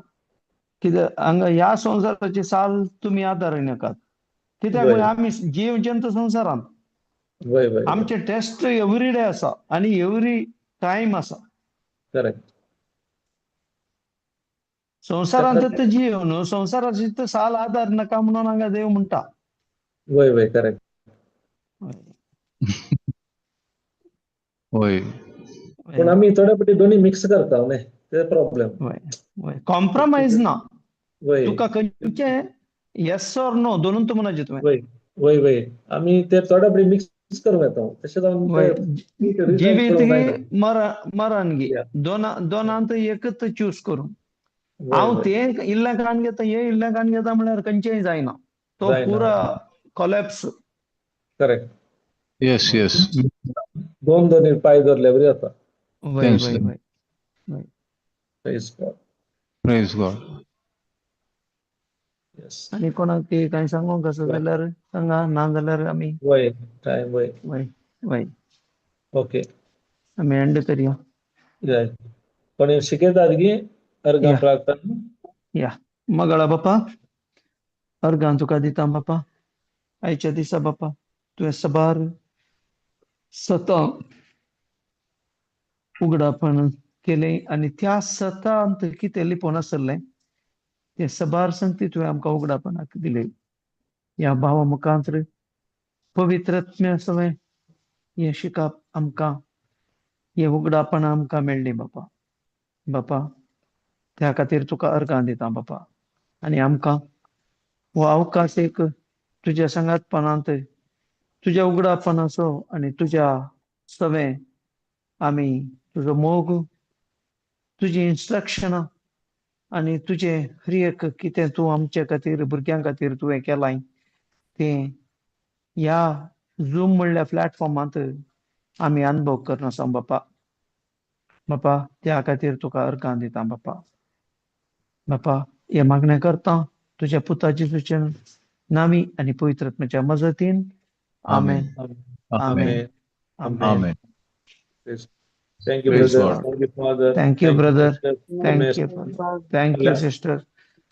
कित्याक हांगा ह्या संवसाराची साल तुमी आदार नाकात, कित्याक म्हळ्यार आमी जीव जंतू संवसारांत वय वय आमचे टेस्ट एवरी डे आसा आनी एवरी टायम आसा. करेक्ट. संवसारांत जीव न्हू, संवसाराची तर साल आदार नाका म्हणून हांगा देव म्हणटा. वय वय करेक्ट. वय पूण आमी थोड्या फावटी दोनी मिक्स करता न्ही, ते प्रॉब्लेम. वय वय कॉम्प्रोमायज ना. वय तुका खंयचे येस ऑर नो दोनून तूं म्हणाचे तुवें. वय वय वय आमी ते थोड्या फावटी मिक्स करूं येता, तशें जावन जिवीत गी मरण गी दोनांत एकच चूज करूं. हांव ते इल्लें काण घेता हे इल्लें काण घेता म्हणल्यार खंयचेय जायना, तो पुरा कॉलॅप्स. करेक्ट. Yes yes. दोन दोन पांय धरले बरी जाता. वय वय वय. Praise God. Praise God. Yes. आनी कोणाक ते कांय सांगूंक आसा जाल्यार सांगा, ना जाल्यार आमी वय टायम वय वय वय ओके आमी एंड करया. कोणी शिकयतात गी अर्घां प्रार्थना. या मगळा बापा अर्घां तुका दिता बापा, आयच्या दिसा बापा तुवें सबार सतां उगडापण केलें आनी त्या सतांत कितें लिपोवन आसलें तें सबार संगती तुवें आमकां उगडापणाक दिलें. ह्या भावा मुखांत पवित्र आत्म्या सवें हें शिकप आमकां, हें उगडापण आमकां मेळ्ळें बापा. बापा त्या खातीर तुका अर्घां दिता बापा, आनी आमकां हो अवकाश एक तुज्या सांगातपणांत तुज्या उगडापणाचो आनी तुज्या सवें आमी तुजो मोग, तुजी इन्स्ट्रक्शनां आनी तुजें हर एक कितें तूं आमचे खातीर भुरग्यां खातीर तुवें केलां तें ह्या झूम म्हणल्या प्लॅटफॉर्मांत आमी अनुभव करून आसा बापा. बापा त्या खातीर तुका अर्घां दिता बापा. बापा हें मागणें करता तुज्या पुता जेजूच्या नामी आनी पवित्र आत्म्याच्या मजतीन. आमेन. आमेन. आमेन. Thank you, brother. Thank you, father. Thank you, brother. Thank you. Thank you, sister.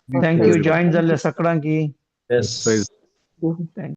Thank you. Join जाल्ल्या सगळ्यांकी. Yes. Thank you.